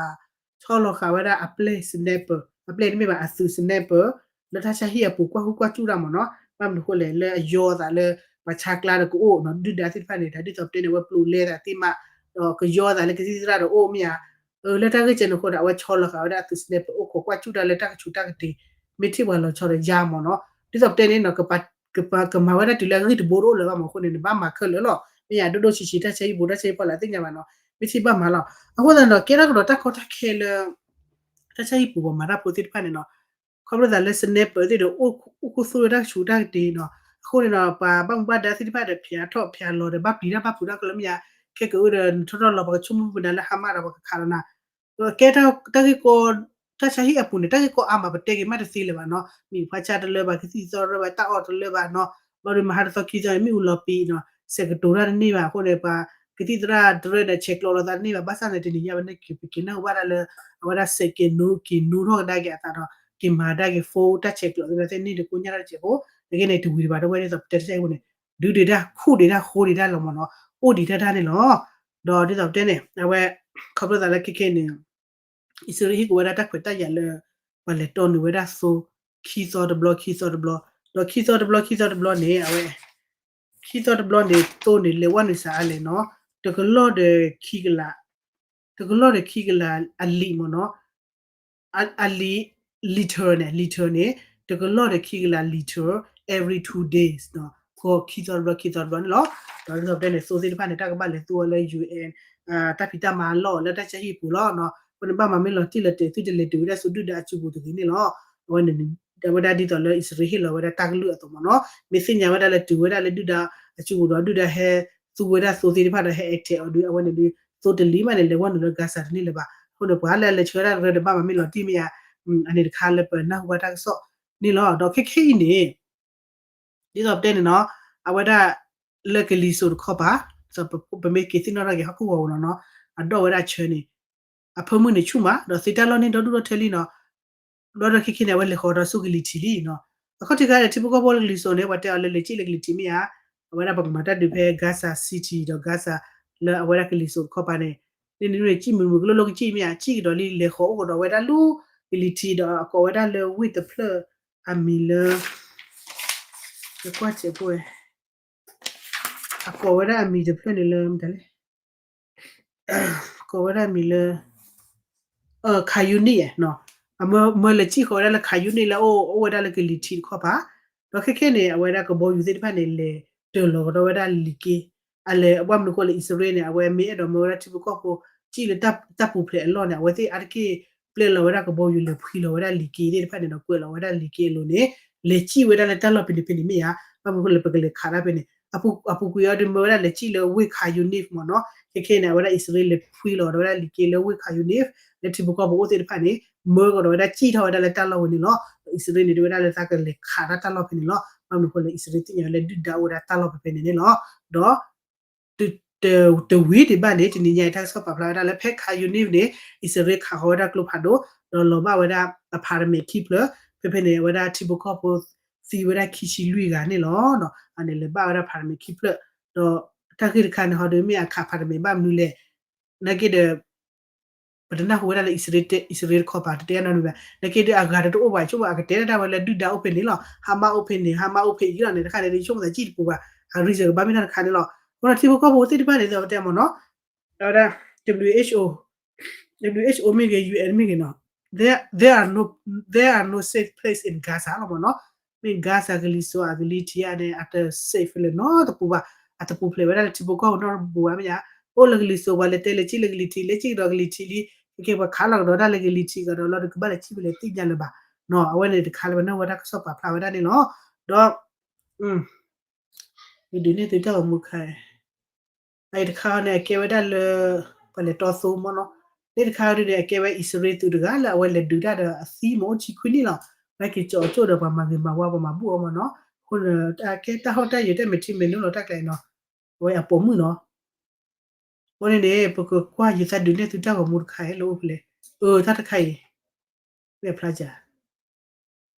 ဆီလီၤဃာ်ဝဲဒၣ်အပျဲၢ် sniper အပျဲၢ်တမ့ၢ်ဘၣ် အသုး sniper လၢတၢ်ဆါဟံၣ်အပူၤကွၢ်ဟုၣ်ကွၢ်စူၣ်တၢ်မ့ၢ်နီၤ. ဘၣ်မနုၤအဃိလဲၣ် လၢအယီအသးလၢ ပှၤဆါကျါဒီးကအိၣ်နီၤ ဒုၣ်ဒါသ့ၣ်တဖၣ်န့ၣ် တၢ်ဒ်သိးပတဲန့ၣ် အဝဲပျိာ်လဲသးသ့ၣ်မး ဒီးကယီအသးလၢကသံၣ်သရၣ်ဒီးအိၣ်မ့ၢ်ဧါ. လၢတၢ်ဂ့ၢ်ကဲန့ၣ်အဃိဒီး အဝဲဆီလီၤဃာ်ဝဲဒၣ်အသုး sniper အိၣ်ခိးကွၢ်စူၣ်တၢ်လၢတၢ်ကဆူးတၢ်ကတ့ၤ မ့ၢ်ထံၣ်ပှၤလီၤဆီဒီးယါမ့ၢ်နီၤ. ဒ်သိးပတဲန့ၣ်နီၤ ကမၤဝဲဒၣ်တုၤလၢအဂံၢ်တဘိတအိၣ်လၢၤဘၣ်မ့ၢ်အဃိန့ၣ် နဘၣ်မၤခဲလၢာ်လီၤ. မ့ၢ်ယၤဒိၣ်ဒိၣ်ဆံးဆံး တၢ်ဆါဟံၣ်ပူၤ တၢ်ဆါဟံၣ်ဖီလာ်သ့ၣ်ညါဘၣ်နီၤ မ့ၢ်ထံၣ်ဘၣ်မၤလီၤ. အဃိသတးဒီး ကဲထီၣ်ကဒီးတၢ်ကီတၢ်ခဲလၢ တၢ်ဆါဟံၣ်ပူၤပှၤမၤတၢ်ဖိသ့ၣ်တဖၣ်န့ၣ်နီၤ ခီဖျိသးလၢ sniper သ့ၣ်ဒီး အိၣ်ခူသူၣ်လၢတၢ်ကဆူးတၢ်ကတ့ၤနီၤ. အဃိန့ၣ်ဒီး ပှၤဘၣ်မူဘၣ်ဒါသ့ၣ်တဖၣ်ဒီး ဖျးထီၣ်ဖျးလီၤဒီး ဘၣ်ပျံၤတၢ်ဘၣ်ဖုးတၢ်ကလၢမ့ၢ်ယါ ခဲကအိၣ်ဒီး နထီၣ်ထီၣ်လီၤ ပှၤကဆိကမိၣ်မနုၤလၢ Hamas ဒီးပှၤကခးလီၤနၤ ကဲတၢ်ဂ့ၢ်ကီ တၢ်ဆါဟံၣ်အပူၤန့ၣ် တၢ်ဂ့ၢ်ကီအါမး ပတဲက့ၤမးတသ့လၢၤဘၣ်နီၤ. မ့ၢ်ဖါဆါတလၢဘၣ် ကသံၣ်သီတလၢဘၣ် တၢ်အီၣ်တလၢဘၣ်နီၤ. ဘျီဒီးမဟါတသီခံသီန့ၣ် မ့ၣ်အူလီၤပံၤနီၤ စဲးကတိၤတၢ်တန့ၢ်ဘၣ်အဃိန့ၣ် ပှၤကသံၣ်သရၣ်တရၢန့ၣ် ဆဲးကျိးလိာ်သးတန့ၢ်ဘၣ် ဘၣ်ဆၣ်န့ၣ် တနံၤညါဝဲန့ၣ် ပက့ၤနၢ်ဟူဘၣ်တၢ်လၢ အဝဲဒၣ်စဲးကဲၤနူ က့ၤနူထီၣ်ကဒါက့ၤအသးဒီး က့ၤမၤဒၣ်က့ၤ phone တၢ်ဆဲးကျိးသ့ၣ်တဖၣ်သ့ၣ်န့ၣ် တကိညၢ်တၢ်တစဲးဖိ နက့န့ၣ် တဝံၤဒံးဘၣ် တဝဲဒ်သိးပတဲတၢ်ဆါဟံၣ်ပူၤန့ၣ် ဒုးဒံးတၢ်ခူၣ်ဒံးတၢ်ဃိဒံးတၢ်လီၤမ့ၢ်နီၤ အိၣ်ဒံးတၢ်တၢ်န့ၣ်လီၤ. ဒီးဒ်သိးပတဲန့ၣ် အဝဲ ခီဖျိသးလၢခဲခဲန့ၣ် အံၣ်စရ့လးဟ့ၣ်က့ၤဝဲဒၣ်တၢ်ခွဲးတၢ်ယာ်လၢ ပှၤလဲၤတီနုာ်ဝဲဒၣ်သိ ခံသီတဘျီ ခံသီတဘျီ ဒီးခံသီတဘျီ ခံသီတဘျီန့ၣ် အဝဲ ခံသီတဘျီန့ၣ် သိန့ၣ် လဲၤဝဲနုာ်စှၤအါလဲၣ်နီၤ, တကလီၢ်ဒီးခံကလး, တကလီၢ်ဒီးခံကလးအလံာ်မ့ၢ်နီၤ, အလံာ် liter န့ၣ် liter န့ၣ် တကလီၢ်ဒီးခံကလး liter every two days နီၤ, ဃီခံသီတဘျီ ခံသီတဘျီန့ၣ်လီၤ. ဒီးဒ်သိးပတဲန့ၣ် သိသ့ၣ်တဖၣ်န့ၣ် တၢ်ကဘၣ်လဲၤသိဝဲလၢ ယူၣ်အ့ၣ် တၢ်ဖံးတၢ်မၤအလီၢ်လၢတၢ်ဆါဟံၣ်ပူၤလီၤ. အဃိန့ၣ် ဘၣ်မၤမ့ၢ်လီၤတံၢ်လီၤတဲာ် သုတလဲၤတုၤဝဲဒၣ်ဆူဒုၣ်ဒါအစုပူၤတဂ့ၤန့ၣ်လီၤ. အဝဲန့ၣ် အဝဲဒၣ်ဒ်သိးလၢအံၣ်စရ့လးဟ့ၣ်လီၤဝဲဒၣ်တၢ်ကလုၢ်အသိးမ့ၢ်နီၤ, မ့ၢ်သ့ၣ်ညါဝဲဒၣ်လၢတုၤဝဲဒၣ်လၢဒုၣ်ဒါအစုပူၤဒီး ဒုၣ်ဒါဟဲသူဝဲဒၣ်သိသ့ၣ်တဖၣ်ဒီး ဟဲအတဲာ်အီၤဒီး အဝဲန့ၣ်ဒီး သိတလံၤမးန့ၣ် လဲၤဝဲနုာ်လၢ Gaza တန့ၢ်လၢၤဘၣ်. အဃိန့ၣ် ပှၤလၢအလဲၤဆှၢဝဲဒၣ်ရၢဒီး ဘၣ်မၤမ့ၢ်လီၤတံၢ်မ့ၢ်ဧါ, အန့ၣ်တခါလၢပနၢ်ဟူဘၣ်တၢ်ကစီၣ်န့ၣ်လီၤ. ဒီးခဲခဲအံၤန့ၣ် ဒ်သိးပတဲန့ၣ်နီၤ, အဝဲဒၣ်လၢကလံၤစိးတခီပၤ, ပမ့ၢ်က့ၤသ့ၣ်နီၣ်ထီၣ်က့ၤဟီၣ်ခိၣ်ဂီၤပူၤနီၤနီၤ, အဒိၣ်ဝဲဒၣ်ဆၢန့ၣ် အဖၢမုၢ်န့ၣ်ဆူၣ်မး ဒီးသ့တၢ်လီၢ်န့ၣ်ဒီဒူၣ်ဒီထၢလံနီၤ. ဘျီဒီးခဲခဲန့ၣ် အဝဲလဲၤဃီၤဒီးဆူကလံၤထံးလံနီၤ. အခီၣ်ထံးခါန့ၣ် ထံဖိကီၢ်ဖိလၢကလံၤစိးန့ၣ် ပှၤတဲအီၤလၢလဲၤစံၣ်လၢကလံၤထံးမ့ၢ်ဧါ, အဝဲဒၣ်ပကမၤတၢ်ဒုးဖဲ Gaza City ဒီး Gaza လၢအဝဲဒၣ်ကလံၤစိးတခီပၤန့ၣ်, န့ၣ်န့ၣ်စံၣ်မုာ်မုာ်ကလိလိကစံၣ်မ့ၢ်ဧါ, စံၣ်ကဒီးလံ လဲၤဃီၤအိၣ်ကဒီးဝဲဒၣ်လၢကလံၤထံးဒီး အကိးဝဲဒၣ်လၢဝ့ၢ်တဖျၢၣ်အမံၤလၢ ကွၢ်စဲးဖိဝဲ, အကိးဝဲဒၣ်အမံၤတဖျၢၣ်န့ၣ်လၢ မတၤလဲၣ်, ကိးဝဲဒၣ်အမံၤလၢ Khan Younis နီၤ, အမၢလဲၤစံၣ်ဃီၤဝဲဒၣ်လၢ Khan Younis လၢအအိၣ်ဝဲဒၣ်လၢကလံၤထံးတခီပၤ, ဒီးခဲခဲန့ၣ် အဝဲဒၣ်ကဘီယူၤသ့ၣ်တဖၣ်န့ၣ် လဲၤတၢၢ်လီၤကဒီးဝဲဒၣ်လံၤက့, အလဲၤဘၣ်မနုၤဃိလၢအံၣ်စရ့လးန့ၣ် အဝဲမ့ၢ်အဲၣ်ဒိးမၢဝဲဒၣ်ထံဖိကီၢ်ဖိ စံၣ်လၢတၢ်ပူၤဖျဲးအလီၢ်န့ၣ် အဝဲသ့ၣ်အါတက့ၢ် ပျဲလီၤဝဲဒၣ်ကဘီယူၤလဲၤဖှံလီၤဝဲဒၣ်လံၤက့သ့ၣ်တဖၣ်န့ၣ်ဒီး ကွဲးလီၤဝဲဒၣ်လံၤက့အလိၤန့ၣ် လဲၤစံၣ်ဝဲဒၣ်လၢတၢ်လီၢ်ဖဲန့ၣ်ဖဲန့ၣ်မ့ၢ်ဧါ, ဘၣ်မနုၤဃိလၢပကလဲၤခးတၢ်ဖဲန့ၣ် အပူၤကွံာ်အီၤဒီးမၢဝဲဒၣ်လဲၤစံၣ်လၢဝ့ၢ် Khan Younis မ့ၢ်နီၤ, ခဲခဲန့ၣ် အဝဲဒၣ်အံၣ်စရ့လးလဲၤဖှံလီၤဒီးဝဲဒၣ်လံၤက့လၢဝ့ၢ် Khan Younis လၢထံဖိကီၢ်ဖိအိၣ်သ့ၣ်တဖၣ်န့ၣ် မၢကဒီးဝဲဒၣ်စံၣ်ထီၣ်ဝဲဒၣ်လၢတၢ်လီၢ်ဝဲန့ၣ်လီၤ. ဒီးအံၣ်စရ့လးန့ၣ် ဒ်ဝဲဒၣ်လၢသးကလဲၤခးတၢ်တၢ်လီၢ်ဖဲန့ၣ်လီၤ. ဘၣ်မနုၤဃိလၢအံၣ်စရ့လးသ့ၣ်ညါလၢဒုၣ်ဒါအိၣ်ဝဲဒၣ်တၢ်လီၢ်ဖဲဖဲန့ၣ်န့ၣ်လီၤ. ဒီး တဝံၤဒံးဘၣ်န့ၣ် တနံၤညါအံၤတၢ်ကစီၣ်ပာ်ဖျါဝဲဒၣ်လၢဖဲ Khan Younis န့ၣ် အံၣ်စရ့လးခးဃီၤဝဲဒၣ်ကျိဖးဒိၣ် ဒီးလီၤဘၣ်ဝဲဒၣ် apartment ခံဖျၢၣ်, ဖဲဖဲန့ၣ် အဝဲဒၣ်ထံဖိကီၢ်ဖိသံဝဲဒၣ်ခံဆံလွံၢ်ဂၤန့ၣ်လီၤ. အန့ၣ်လဲၤဘၣ်ဝဲဒၣ် apartment ခံဖျၢၣ်, ဒီးတၢ်ဂ့ၢ်တခါန့ၣ် ဟီဒုးမ့ၢ်အခး apartment ဘၣ်မနုၤလဲၣ်, နာ်က့ဒီး ပတနၢ်ဟူဝဲဒၣ်လၢ အံၣ်စရ့လးတခီပၤ တတဲနီတမံၤဘၣ်. နာ်က့ဒီးအဂၤတအိၣ်ဘၣ် ဆိကမိၣ်အကတဲဒၣ်ဝဲလၢဒုၣ်ဒါအိၣ်ဖဲန့ၣ်လီၤ. Hamas အိၣ်ဖဲန့ၣ် Hamas အိၣ်ဖဲအံၤလီၤန့ၣ် တခါန့ၣ်ဒီး ဆိကမိၣ်သးစံၣ်တပူၤဘၣ်. အ reason ကဘၣ်မ့ၢ်တၢ်တခါန့ၣ်လီၤ. အဃိဒီးထံဖိကီၢ်ဖိသ့ၣ်တဖၣ်န့ၣ် ဒ်သိးပတဲမ့ၢ်နီၤ, အဝဲဒၣ် WHO, WHO မ့ၢ်ဂ့ၤ ယူဢၣ်မ့ၢ်ဂ့ၤနီၤ, there, there are no, there are no safe place in Gaza လီၤမ့ၢ်နီၤ. မ့ၢ် Gaza ကလံၤစိးအကလံၤထံးဧါန့ၣ် အတ safe လၢၤနီတပူၤဘၣ်. အတပူၤဖျဲးဝဲဒၣ်လၢထံဖိကီၢ်ဖိနီတပူၤဘၣ်မ့ၢ်ဧါ. အိၣ်လၢကလံၤစိး ပှၤလဲၤတဲလဲၤစံၣ်လၢကလံၤထံး လဲၤစံၣ်ကဒီးကလံၤထံးလံ, ခဲကဲပှၤခးလီၤကဒီးဒၣ်လၢကလံၤထံးကဒီးလီၤ တကဘၣ်လဲၤစံၣ်ဖဲလဲၣ်သ့ၣ်ညါလၢၤဘၣ်နီၤ. အဝဲန့ၣ်တခါလၢပနၢ်ဟူဝဲဒၣ်တၢ်ကစီၣ်ပာ်ဖျါဝဲဒၣ်န့ၣ်လီၤ. ဒီး ယဒုးနဲၣ်သုတၢ်ဂီၤမူတခါ, အအံၤတခါန့ၣ် အကဲဝဲဒၣ်လၢ ပှၤလဲၤတီသိမ့ၢ်နီၤ. လၢတခါဒုးန့ၣ် အကဲဝဲအံၣ်စရ့လးသုးတဂၤလၢအဝဲလဲၤဒုးတၢ်ဒီးအသံ မ့ၢ်အိၣ်ဆံခွံနံၣ်လီၤ. ဘၣ်က့ၤကၠီအကၠိၣ်ဒီးပှၤမၤဂ့ၤမၤဝါ ပှၤမၤဘူၣ်အီၤမ့ၢ်နီၤ. အဃိန့ၣ် အကဲတၢ်ဟီၣ်တၢ်ယၢၤတၢ်မဲာ်ထံမဲာ်နိလီၤ တၢ်ကျဲၤနီၤ. အဝဲအပိာ်မုၣ်နီၤ. အဃိန့ၣ်န့ၣ် ပကကွၢ်ယသးဒုးနဲၣ်သုတၢ်ဂီၤမူတခါအံၤ လၢအိၣ်ဖဲလဲၣ်. အၢ တၢ်တခါအံၤ မ့ၢ်ဖျါစၢ်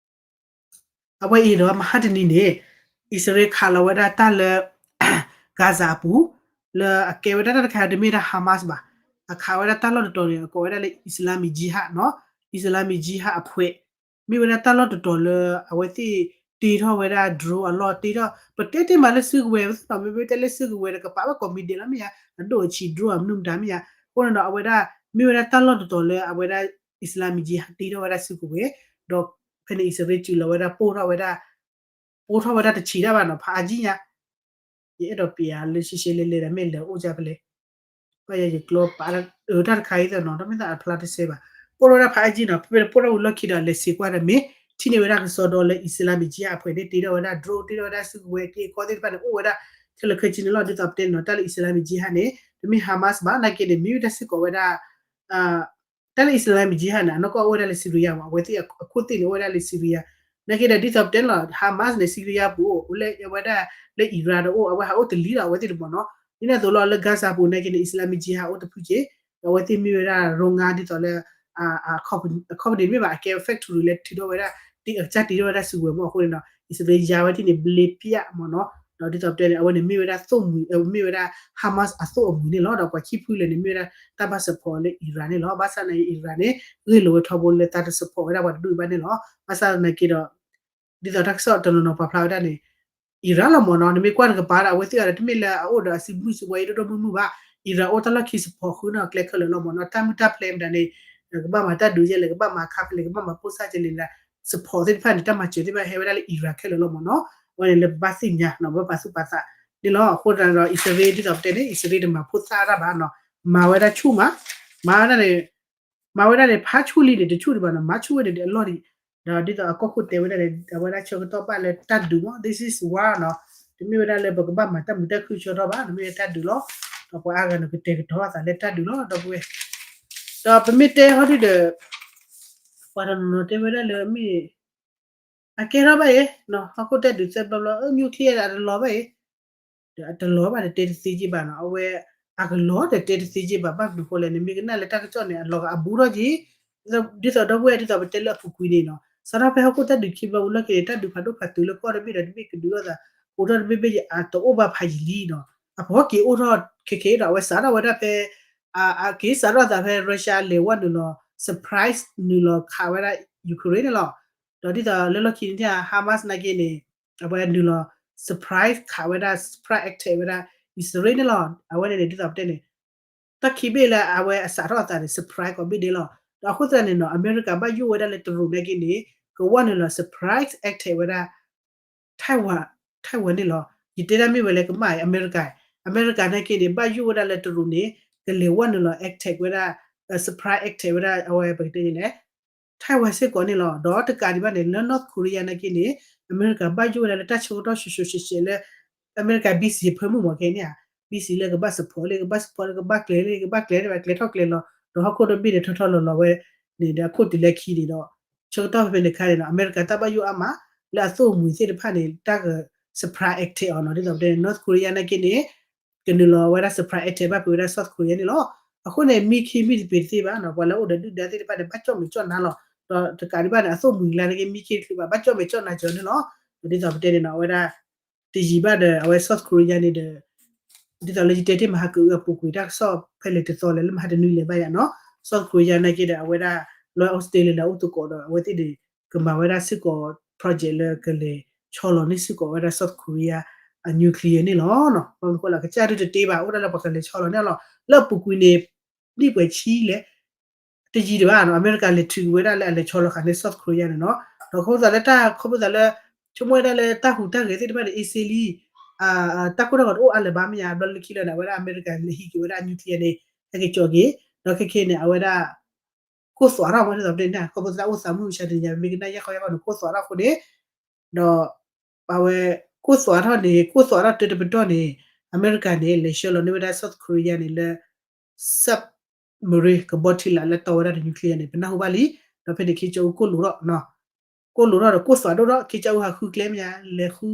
အဝဲအံၤဒီးမဟါတနံၤန့ၣ် အံၣ်စရ့လးခးလီၤဝဲဒၣ်တၢ်လၢ Gaza အပူၤ လၢအကဲဝဲဒၣ်တၢ်တခါတမ့ၢ်ဒၣ် Hamas ဘၣ်. အခးဝဲဒၣ်တၢ်လီၢ်တတီၤန့ၣ် အကိးဝဲဒၣ်လၢ Islamic Jihad နီၤ. Islamic Jihad အဖှဲး မ့ၢ်ဝဲဒၣ်တၢ်လီၢ်တတီၤလၢ အဝဲသ့ၣ်တ့ထီၣ်ဝဲဒၣ် drone အလီၢ်တ့ထီၣ် ပတဲတ့ၢ်မးလၢစုကဝဲၤ ပသ့ၣ်နီၤ မ့မ့ၢ်တဲလၢစုကဝဲၤဒီး ကပာ်ဝဲကိးမံၤဒဲးလီၤမ့ၢ်ဧါ. အဒိၣ်အဆံး drone အမနုၤမတၤမ့ၢ်ဧါ. အဃိန့ၣ်ဒီး အဝဲဒၣ် မ့ၢ်ဝဲဒၣ်တၢ်လီၢ်တတီၤလၢအဝဲဒၣ် Islamic Jihad တ့ထီၣ်ဝဲဒၣ်စုကဝဲၤ ဒီးဖဲန့ၣ် အံၣ်စရ့လးစူးလီၤဝဲဒၣ် ပိၢ်ထီၣ်ဝဲဒၣ် ပိၢ်ထီၣ်ဝဲဒၣ်တဆံးတၢ်ဘၣ်နီၤ ဖးအါကံညါ ယအဲၣ်ဒိးပျးလၢရှဲရှဲလဲၤလဲၤဒီး မ့ၢ်လဲၤအိၣ်ကၢ်ဖဲလဲၣ်. ဘၣ်ယၤယကျိပာ်လၢ အၢ တၢ်တခါအံၤသ့ၣ်နီၤ တမ့ၢ်သးအဖျါတစဲးဘၣ်. ပိၢ်ထီၣ်ဝဲဒၣ်ဖးအါကံနီၤ ဖဲပိၢ်ထီၣ်ဝံၤလီၢ်ခံဒီး လဲၤစံးကွၢ်ဒီးမ့ၢ် ထံၣ်န့ၢ်ဝဲဒၣ်ကစီဒီလၢ Islamic Jihad အဖှဲးန့ၣ် တ့ထီၣ်ဝဲဒၣ် drone တ့ထီၣ်ဝဲဒၣ်စုကဝဲၤက့ၤကီသ့ၣ်တဖၣ်န့ၣ် အိၣ်ဝဲဒၣ် ခဲလၢာ်ခဲဆ့န့ၣ်လီၤ. ဒ်သိးပတဲန့ၣ်နီၤ တၢ်လၢ Islamic Jihad န့ၣ် တမ့ၢ် Hamas ဘၣ် နာ်က့န့ၣ် မ့ၢ်ဝဲဒၣ်စ့ၢ်ကီးဝဲဒၣ် တၢ်လၢ Islamic Jihad န့ၣ် အနီၢ်ကီၢ်အိၣ်ဝဲဒၣ်လၢ Syria မး အဝဲသ့ၣ်အခိၣ်သ့ၣ်န့ၣ် အိၣ်ဝဲဒၣ်လၢ Syria. နာ်က့ဒီး ဒ်သိးပတဲန့ၣ်လီၤ Hamas န့ၣ် Syria ပူၤအိၣ် အိၣ်လၢအဝဲဒၣ်လၢ Iran ဒီးအိၣ် အဝဲဟးအိၣ်တလံၤဒီး အဝဲသ့ၣ်တမီၤနီၤ. ဒ်န့ၣ်အသိးလီၤ လၢ Gaza ပူၤနာ်က့န့ၣ် Islamic Jihad အိၣ်တဖုက့ၤ ဒီးအဝဲသ့ၣ်မ့ၢ်ဝဲဒၣ် rohingya ဒ်သိးလၢ အ company တမ့ၢ်ဘၣ် အကဲ factory လၢထုးထီၣ်ဝဲဒၣ် တ့အကစၢ်တ့ထီၣ်ဝဲဒၣ်စုကဝဲၤမး အဃိန့ၣ်ဒီး အံၣ်စရ့လးယါဝဲဒၣ်န့ၣ် ဘျ့ပျၢ်မးနီၤ. ဒီးဒ်သိးပတဲန့ၣ် အဝဲန့ၣ်မ့ၢ်ဝဲဒၣ်သိၣ်မှံၤ မ့ၢ်ဝဲဒၣ် Hamas အသိၣ်အမှံၤန့ၣ်လီၤ. ဒီးပှၤခံဖုလၢာ်န့ၣ် မ့ၢ်ဝဲဒၣ်တၢ်ဘၣ် support လၢ Iran န့ၣ်လီၤ. ဘၣ်ဆၣ်နာ်က့ Iran န့ၣ် ဂ့ၢ်လိာ်ဝဲထီဘိလၢသးတ support ဝဲဒၣ်ပှၤတဒူၣ်ဘၣ်န့ၣ်လီၤ. ဘၣ်ဆၣ်နာ်က့ဒီး ဒ်သိးတၢ်ကစီၣ်တနီၤနီၤပာ်ဖျါဝဲဒၣ်န့ၣ် Iran လီၤမ့ၢ်နီၤ. နမ့ၢ်ကွၢ်နကပၤဒီး အဝဲသ့ၣ်အီၤဒီး တမ့ၢ်လၢအအိၣ်ဒီးအစုမုၢ်စုဝဲအံၤဒိၣ်ဒိၣ်မုၢ်မုၢ်ဘၣ်. Iran အိၣ်တၢ်လီၢ်ခံ support ဃုနီၢ်ကျဲခဲလၢာ်လီၤမ့ၢ်နီၤ. တၢ်မုၢ်တၢ်ဖျဲးမတၤန့ၣ် ကဘၣ်မၤတၢ်ဒုးယဲလဲၣ်, ကဘၣ်မၤခါဖဲလဲၣ်, ကဘၣ်မၤဖိသၣ်ကလဲၣ်, support သ့ၣ်တဖၣ်န့ၣ် တၢ်မၤစၢၤသ့ၣ်တဖၣ်ဟဲဝဲဒၣ်လၢ Iran ခဲလၢာ်လီၤမ့ၢ်နီၤ. အဝဲန့ၣ်လၢပဘၣ်သ့ၣ်ညါနီၤ, ပဘၣ်ပာ်သူၣ်ပာ်သးန့ၣ်လီၤ. အဃိသတးဒီး အံၣ်စရ့လး ဒ်သိးပတဲန့ၣ် အံၣ်စရ့လးန့ၣ် မၤဖိသၣ်တၢ်ဘၣ်နီၤ, မၤဝဲဒၣ်ဆူၣ်မး, မၤဝဲဒၣ်န့ၣ် မၤဝဲဒၣ်န့ၣ် ဖးဆူၣ်လံန့ၣ် တဆူၣ်ဒံးဘၣ်နီၤ, မၤဆူၣ်ဝဲန့ၣ်ဒီးအလီၢ်ဒံး. ဒီးဒ်သိးအကီၢ်ခိၣ်တဲဝဲဒၣ်န့ၣ် အဝဲဒၣ်ဆၢကတီၢ်ဘၣ်လၢတၢ်ဒုးမး, this is war နီၤ, တမ့ၢ်ဝဲဒၣ်လၢပကဘၣ်မၤတၢ်မုာ်တၢ်ခုၣ်ဆၢထီၣ်ဘၣ်, တမ့ၢ်ဝဲတၢ်ဒုးလီၤ. ဒီးပှၤအါဂၤန့ၣ် ကတဲာ်ကတီၤအသးလၢတၢ်ဒုးလီၤ ဒီပုၢ်ဝဲၢ်. ဒီးပမ့ၢ်တဲဟီဒုဒီး ပှၤတနီၤနီၤတဲဝဲဒၣ်လၢမ့ၢ် အကဲထီၣ်ဘၣ်အံၤ, ဟီၣ်ခိၣ်တၢ်ဒုးသၢဘျီဘျီ အ nuclear ဒီးအတလီၤဘၣ်အံၤ, ဒီးအတလီၤဘၣ်ဒီးတဲတသ့က့ဘၣ်နီၤ, အဝဲအကလီၤဒီးတဲတသ့က့ဘၣ်, ဘၣ်မနုၤဃိလဲၣ်န့ၣ် မ့ၢ်ကနၣ်လၢတၢ်ကစီၣ်န့ၣ် အလီၤဂာ်အဘူးထီၣ်က့ၤ, ဒ်သိးဒီပုၢ်ဝဲၢ် ဒ်သိးပတဲလၢအပူၤကွံာ်န့ၣ်နီၤ, စးထီၣ်ဖဲဟီၣ်ခိၣ်တၢ်ဒုးခံဘျီဝံၤလီၢ်ခံန့ၣ် တၢ်ဒုးဖးဒိၣ်ဖးတုၤလၢကီၢ်တဘ့ၣ်ဒီးတဘ့ၣ် ကဒုးထီၣ်သး အိၣ်ထီၣ်တဘ့ၣ်ဘ့ၣ် အတအိၣ်ဘၣ်ဖးယံာ်လံနီၤ, အဖီက့ၤအိၣ်ထီၣ်ခဲခဲဒီး အဝဲစးထီၣ်ဝဲဒၣ်ဖဲ အက့ၤစးထီၣ်သးဖဲ Russia လဲၤဝဲနုာ်လီၤ surprise နုာ်လီၤခးဝဲဒၣ် Ukraine န့ၣ်လီၤ. ဒီးဒ်သိးလၢလီၢ်ခံန့ၣ် Hamas နာ်က့န့ၣ် အဝဲနုာ်လီၤ surprise ခးဝဲဒၣ် surprise attack ဝဲဒၣ် အံၣ်စရ့လးန့ၣ်လီၤ. အဝဲန့ၣ်န့ၣ် ဒ်သိးပတဲန့ၣ် တၢ်ခံဘ့ၣ်လၢအဝဲအစးထီၣ်အသးန့ၣ် surprise ကိးဘ့ၣ်ဒဲးလီၤ. ဒီးအဃိသတးန့ၣ်နီၤ အမဲရကၤဘၣ်ယိၣ်ဝဲဒၣ်လၢတရူးနာ်က့န့ၣ် ကဝဲနုာ်လီၤ surprise attack ဝဲဒၣ် Taiwan, Taiwan န့ၣ်လီၤ. ယတဲဒၣ်မ့ၢ်ဝဲလၢကမၣ်အံၤ အမဲရကၤ, အမဲရကၤနာ်က့န့ၣ် ဘၣ်ယိၣ်ဝဲဒၣ်လၢတရူးန့ၣ် ကလဲၤဝဲနုာ်လီၤ attack ဝဲဒၣ် surprise attack ဝဲဒၣ် အဝဲပကတဲန့ၣ်လဲၣ် Taiwan စ့ၢ်ကီးန့ၣ်လီၤ. ဒီးတကးဒံးဘၣ်န့ၣ် လၢ North Korea နာ်က့န့ၣ် အမဲရကၤဘၣ်ယိၣ်ဝဲဒၣ်လၢတၢ်ဆၢကတီၢ်ရှဲရှဲရှဲရှဲလၢ အမဲရကၤ busy ဖၢမုၢ်မးခဲန့ၣ်ဧါ, busy လၢကဘၣ် support လၢကဘၣ် support လၢကဘၣ်ကျဲၤလၢကဘၣ်ကျဲၤန့ၣ်ဘၣ် ကျဲၤထီၣ်ကျဲၤလီၤ ဒီးဟီၣ်ခိၣ်တဘ့ၣ်န့ၣ် ထီထီလီၤလီၤဝဲန့ၣ်ဒီး အခိၣ်တုၤလၢခံန့ၣ်ဒီး ဆၢကတီၢ်ဖဲဖဲန့ၣ်အခါန့ၣ်ဒီး အမဲရကၤတၢ်ဘၣ်ယိၣ်အါမး လၢအသိၣ်အမှံၤသ့ၣ်တဖၣ်န့ၣ် တၢ်က surprise attack အီၤနီၤ ဒ်သိးပတဲ North Korea နာ်က့န့ၣ် ကနုာ်လီၤဝဲဒၣ် surprise attack ဘၣ်ဖုးဝဲဒၣ် South Korea န့ၣ်လီၤ. အဃိန့ၣ် မံခ့မံတပ့ၤတသ့ဘၣ်နီၤ ပှၤလၢအိၣ်ဒီးဒုၣ်ဒါသ့ၣ်တဖၣ်န့ၣ် ဘၣ်ကၠီၣ်မဲာ်ကၠီၣ်နါလီၤ. ဒီးတကးဒံးဘၣ်န့ၣ် အသိၣ်မှံၤလၢ်နာ်က့ မံခ့တချုးဘၣ် ဘၣ်ကၠီၣ်မဲာ်ကၠီၣ်နါကၠီၤန့ၣ်လီၤ. ဒီးဒ်သိးပတဲန့ၣ်နီၤ အဝဲဒၣ် တယံာ်ဘၣ်ဒီး အဝဲ South Korea န့ၣ်ဒီး ဒ်သိးလၢယတဲတ့ၢ်မဟါကအုအပူၤကွံာ် တၢ်ကစီၣ်ဖဲလဲၣ်တသီလဲၣ် လၢမဟါတနွံလဲၣ်ဘၣ်ယၤနီၤ South Korea နာ်က့ဒီး အဝဲဒၣ် လၢ Australia လဲၤအိၣ်သကိးဒီး အဝဲသ့ၣ်န့ၣ် ကမၤဝဲဒၣ်စ့ၢ်ကီး project လၢကလဲၤဆီလီၤန့ၢ်စ့ၢ်ကီးဝဲဒၣ် South Korea အ nuclear န့ၣ်လီၤ. ဘၣ်မနုၤဃိလဲၣ် အကစၢ်ဒုးတတ့ဘၣ် အိၣ်ဒၣ်လၢပှၤကလဲၤဆီလီၤန့ၣ်လီၤ. လၢအပူၤကွံာ်န့ၣ် နံၣ်ပှဲၤဆံလဲၣ် တယံာ်ဒံးဘၣ်နီၤ အမဲရကၤလဲၤထုးဝဲဒၣ်လၢအလဲၤဆီလီၤဃာ်န့ၢ် South Korea န့ၣ်နီၤ. ဒီးခီဖျိလၢတၢ် ခီဖျိလၢ ဆိကမိၣ်ဝဲဒၣ်လၢတၢ်ဟူးတၢ်ဂဲၤသ့ၣ်တဖၣ်န့ၣ် အ့စ့လံ တၢ်ကိၢ်တၢ်ဂီၤတအိၣ်အါလၢၤဘၣ်မ့ၢ်ဧါ ဘျီလၢခံလၢာ်န့ၣ် အဝဲဒၣ်အမဲရကၤလဲၤဟံးက့ၤဝဲဒၣ် nuclear န့ၣ် ဟဲက့ၤကၠီၤက့ၤ ဒီးခဲခဲန့ၣ် အဝဲဒၣ် ကိၢ်သွးထီၣ်မ့ၢ်ဒ်သိးပတဲန့ၣ် ခီဖျိလၢတၢ်အိၣ်သးမုၢ်မဆါတနံၤညါ မ့ၢ်ကနၣ်ယၢ်ခီယၢ်ခီန့ၣ် ကိၢ်သွးထီၣ်အဃိန့ၣ် ဒီး အဝဲ ကိၢ်သွးထီၣ်န့ၣ် ကိၢ်သွးထီၣ်တၢတပတီၢ်န့ၣ် အမဲရကၤန့ၣ် လဲၤဆှၢလီၤန့ၢ်ဝဲဒၣ် South Korea န့ၣ်လၢ submarine ကဘီထံလာ်လၢတီဝဲဒၣ်ဒီး nuclear န့ၣ် ပနၢ်ဟူဘၣ်လံ. ဒီးဖဲန့ၣ် ခ့ကၠီအူကိၢ်လိာ်ထီၣ် ကိၢ်လိာ်ထီၣ်ဒီးကိၢ်သွးဒိၣ်ထီၣ် ခ့ကၠီအူဟးဃုကျဲမ့ၢ်ဧါ လဲၤဃု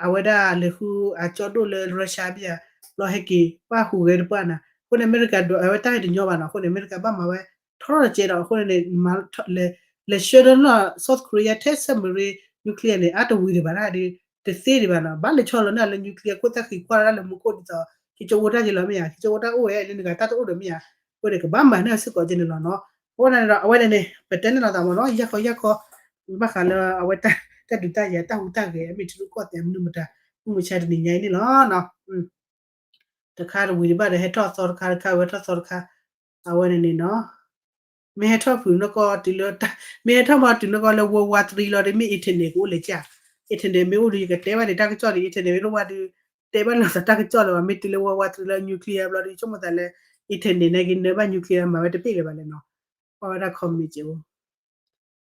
အဝဲဒၣ်လဲၤဃုအကၠီဒိၣ်လၢ Russia မ့ၢ်ဧါ ဘျီဟဲက့ၤပၣ်ဟူးဂဲၤတပှၢ်နၤ အဃိန့ၣ် အမဲရကၤဒိးအဝဲတၢ်ဟဲတညီဘၣ်နီၤ အဃိန့ၣ် အမဲရကၤဘၣ်မၤဝဲ ထီထီၣ်တကဲဒီး အဃိန့ၣ် လဲၤဆှၢဒီးလၢ South Korea ထဲ submarine nuclear န့ၣ် အါတဝံၤဒံးဘၣ်ဒၣ်ဒီး တသ့ဒံးဘၣ်နီၤ ဘၣ်လဲၤဆီလီၤန့ၢ်လၢ nuclear ခိၣ်သၣ်ဃံကွၢ်ဒၣ်လၢမူခိၣ်ဒ်သိး ခ့ကၠီအိၣ်တၢ်ယံၤလီၤမ့ၢ်ဧါ ခ့ကၠီအိၣ်တၢ်အိၣ်ဝဲလၢနဂၤတၢ်တအိၣ်ဒီးမ့ၢ်ဧါ အဃိန့ၣ် ကဘၣ်မၤန့ၢ်စ့ၢ်ကီးကဲန့ၣ်လီၤနီၤ အဃိန့ၣ်ဒီး အဝဲန့ၣ်န့ၣ် ပတဲန့ၣ်လီၤသးမ့ၢ်နီၤ ယၢ်ခီယၢ်ခီ ဘၣ်ဃးလၢအဝဲတၢ်ဒုးတၢ်ယၤတၢ်ဟူးတၢ်ဂဲၤ အမ့ၢ်ထံရူၢ်ကီၢ်သဲးမနုၤမတၤ မုၢ်မဆါတနံၤညါအံၤန့ၣ်လီၤနီၤ တခါတဝံၤတဘၣ်ဒီး ဟဲထီၣ်သီတခါတခါ ဝဲထီၣ်သီတခါ အဝဲန့ၣ်န့ၣ်နီၤ မ့ၢ်ဟဲထီၣ်ဖုးနီၢ်ကီၢ်တုၤလၢ မ့ၢ်ဟဲထီၣ်မၤတုၤနီၢ်ကီၢ်လၢ World War Three လီၤဒီး မ့ၢ် internet ကအိၣ်လဲၤကၢ် internet မ့ၢ်အိၣ်ဒီး ယကတဲဘၣ်န့ၣ် တၢ်ကစီၣ်ဒီး internet မ့ၢ်တအိၣ်ဘၣ်ဒီး တဲဘၣ်လိာ်သးတၢ်ကစီၣ်လၢၤဘၣ် မ့ၢ်တုၤလၢ World War Three လၢ nuclear ဘျီဒီး ဆိကမိၣ်သးလၢ internet န့ၣ်က့ၤနၢဘၣ် nuclear မၤဝဲတဘ့ၣ်လၢၤဘၣ်လဲၣ်နီၤ ကွၢ်ဝဲဒၣ် comment ကဲ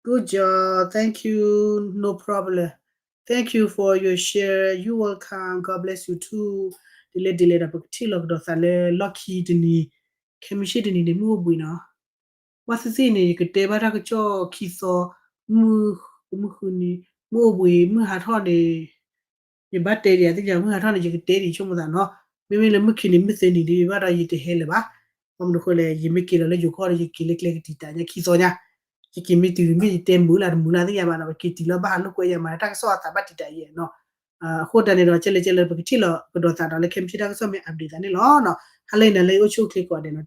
Good job. Thank you. No problem. Thank you for your share. You welcome. God bless you too. ဒ်လဲၣ်ဒ်လဲၣ်ဒီး ပကထံၣ်လိာ်ကဒီးသးလၢလီၢ်ခံတနံၤ, ခဲမုၢ်ဆ့ၣ်တနံၤန့ၣ် မုၢ်အိၣ်ဘှံးနီၤ. ဘၣ်သ့ၣ်သ့ၣ်န့ၣ် ယကတဲဘၣ်တၢ်ကစီၣ်ခံသီ, မုၢ်, မုၢ်ဃုနံၤ, မုၢ်အိၣ်ဘှံး, မုၢ်ဟးထီၣ်န့ၣ် ယဘၣ်တဲဒံး သ့ၣ်ညါ မုၢ်ဟးထီၣ်န့ၣ် ယကတဲဒံးဆိကမိၣ်သးနီၤ. မ့မ့ၢ်လၢမုၢ်ခံနံၤ မုၢ်သၢနံၤဒ်ဘၣ်ဒီး ယတဟဲလၢၤဘၣ်. ဘၣ်မနုၤဃိလဲၣ် ယမ့ၢ်က့ၤလီၤလၢယိၤကီၢ်ဒီး ယက့ၤလၢကျဲကတံာ်တာ်ညါခံသီညါ, ယက့ၤမ့ၢ်တုၤမ့ၢ်ယတဲမုာ်လၢ်တမုာ်လၢ်သ့ၣ်ညါဘၣ်နီၤ, ပက့ၤတုၤလီၤဘၣ်ဟးလိာ်ကွဲယါမး တၢ်ကစီၣ်အသးဘၣ်တံာ်တာ်ယဲနီၤ. အဃိတၢ်န့ၣ်ဒီး ကဲလဲၣ်ကဲလဲၣ် ပကထံၣ်လိာ်ကဒီးသးဒီးလၢခဲမုၢ်ဆ့ၣ်တၢ်ကစီၣ်မ့ၢ် update သးန့ၣ်လီၤနီၤ. ဟါလၢအံၤန့ၣ်လၢအိၣ်ဆူၣ်အိၣ်ချ့ကိးဂၤဒဲးနီၤ.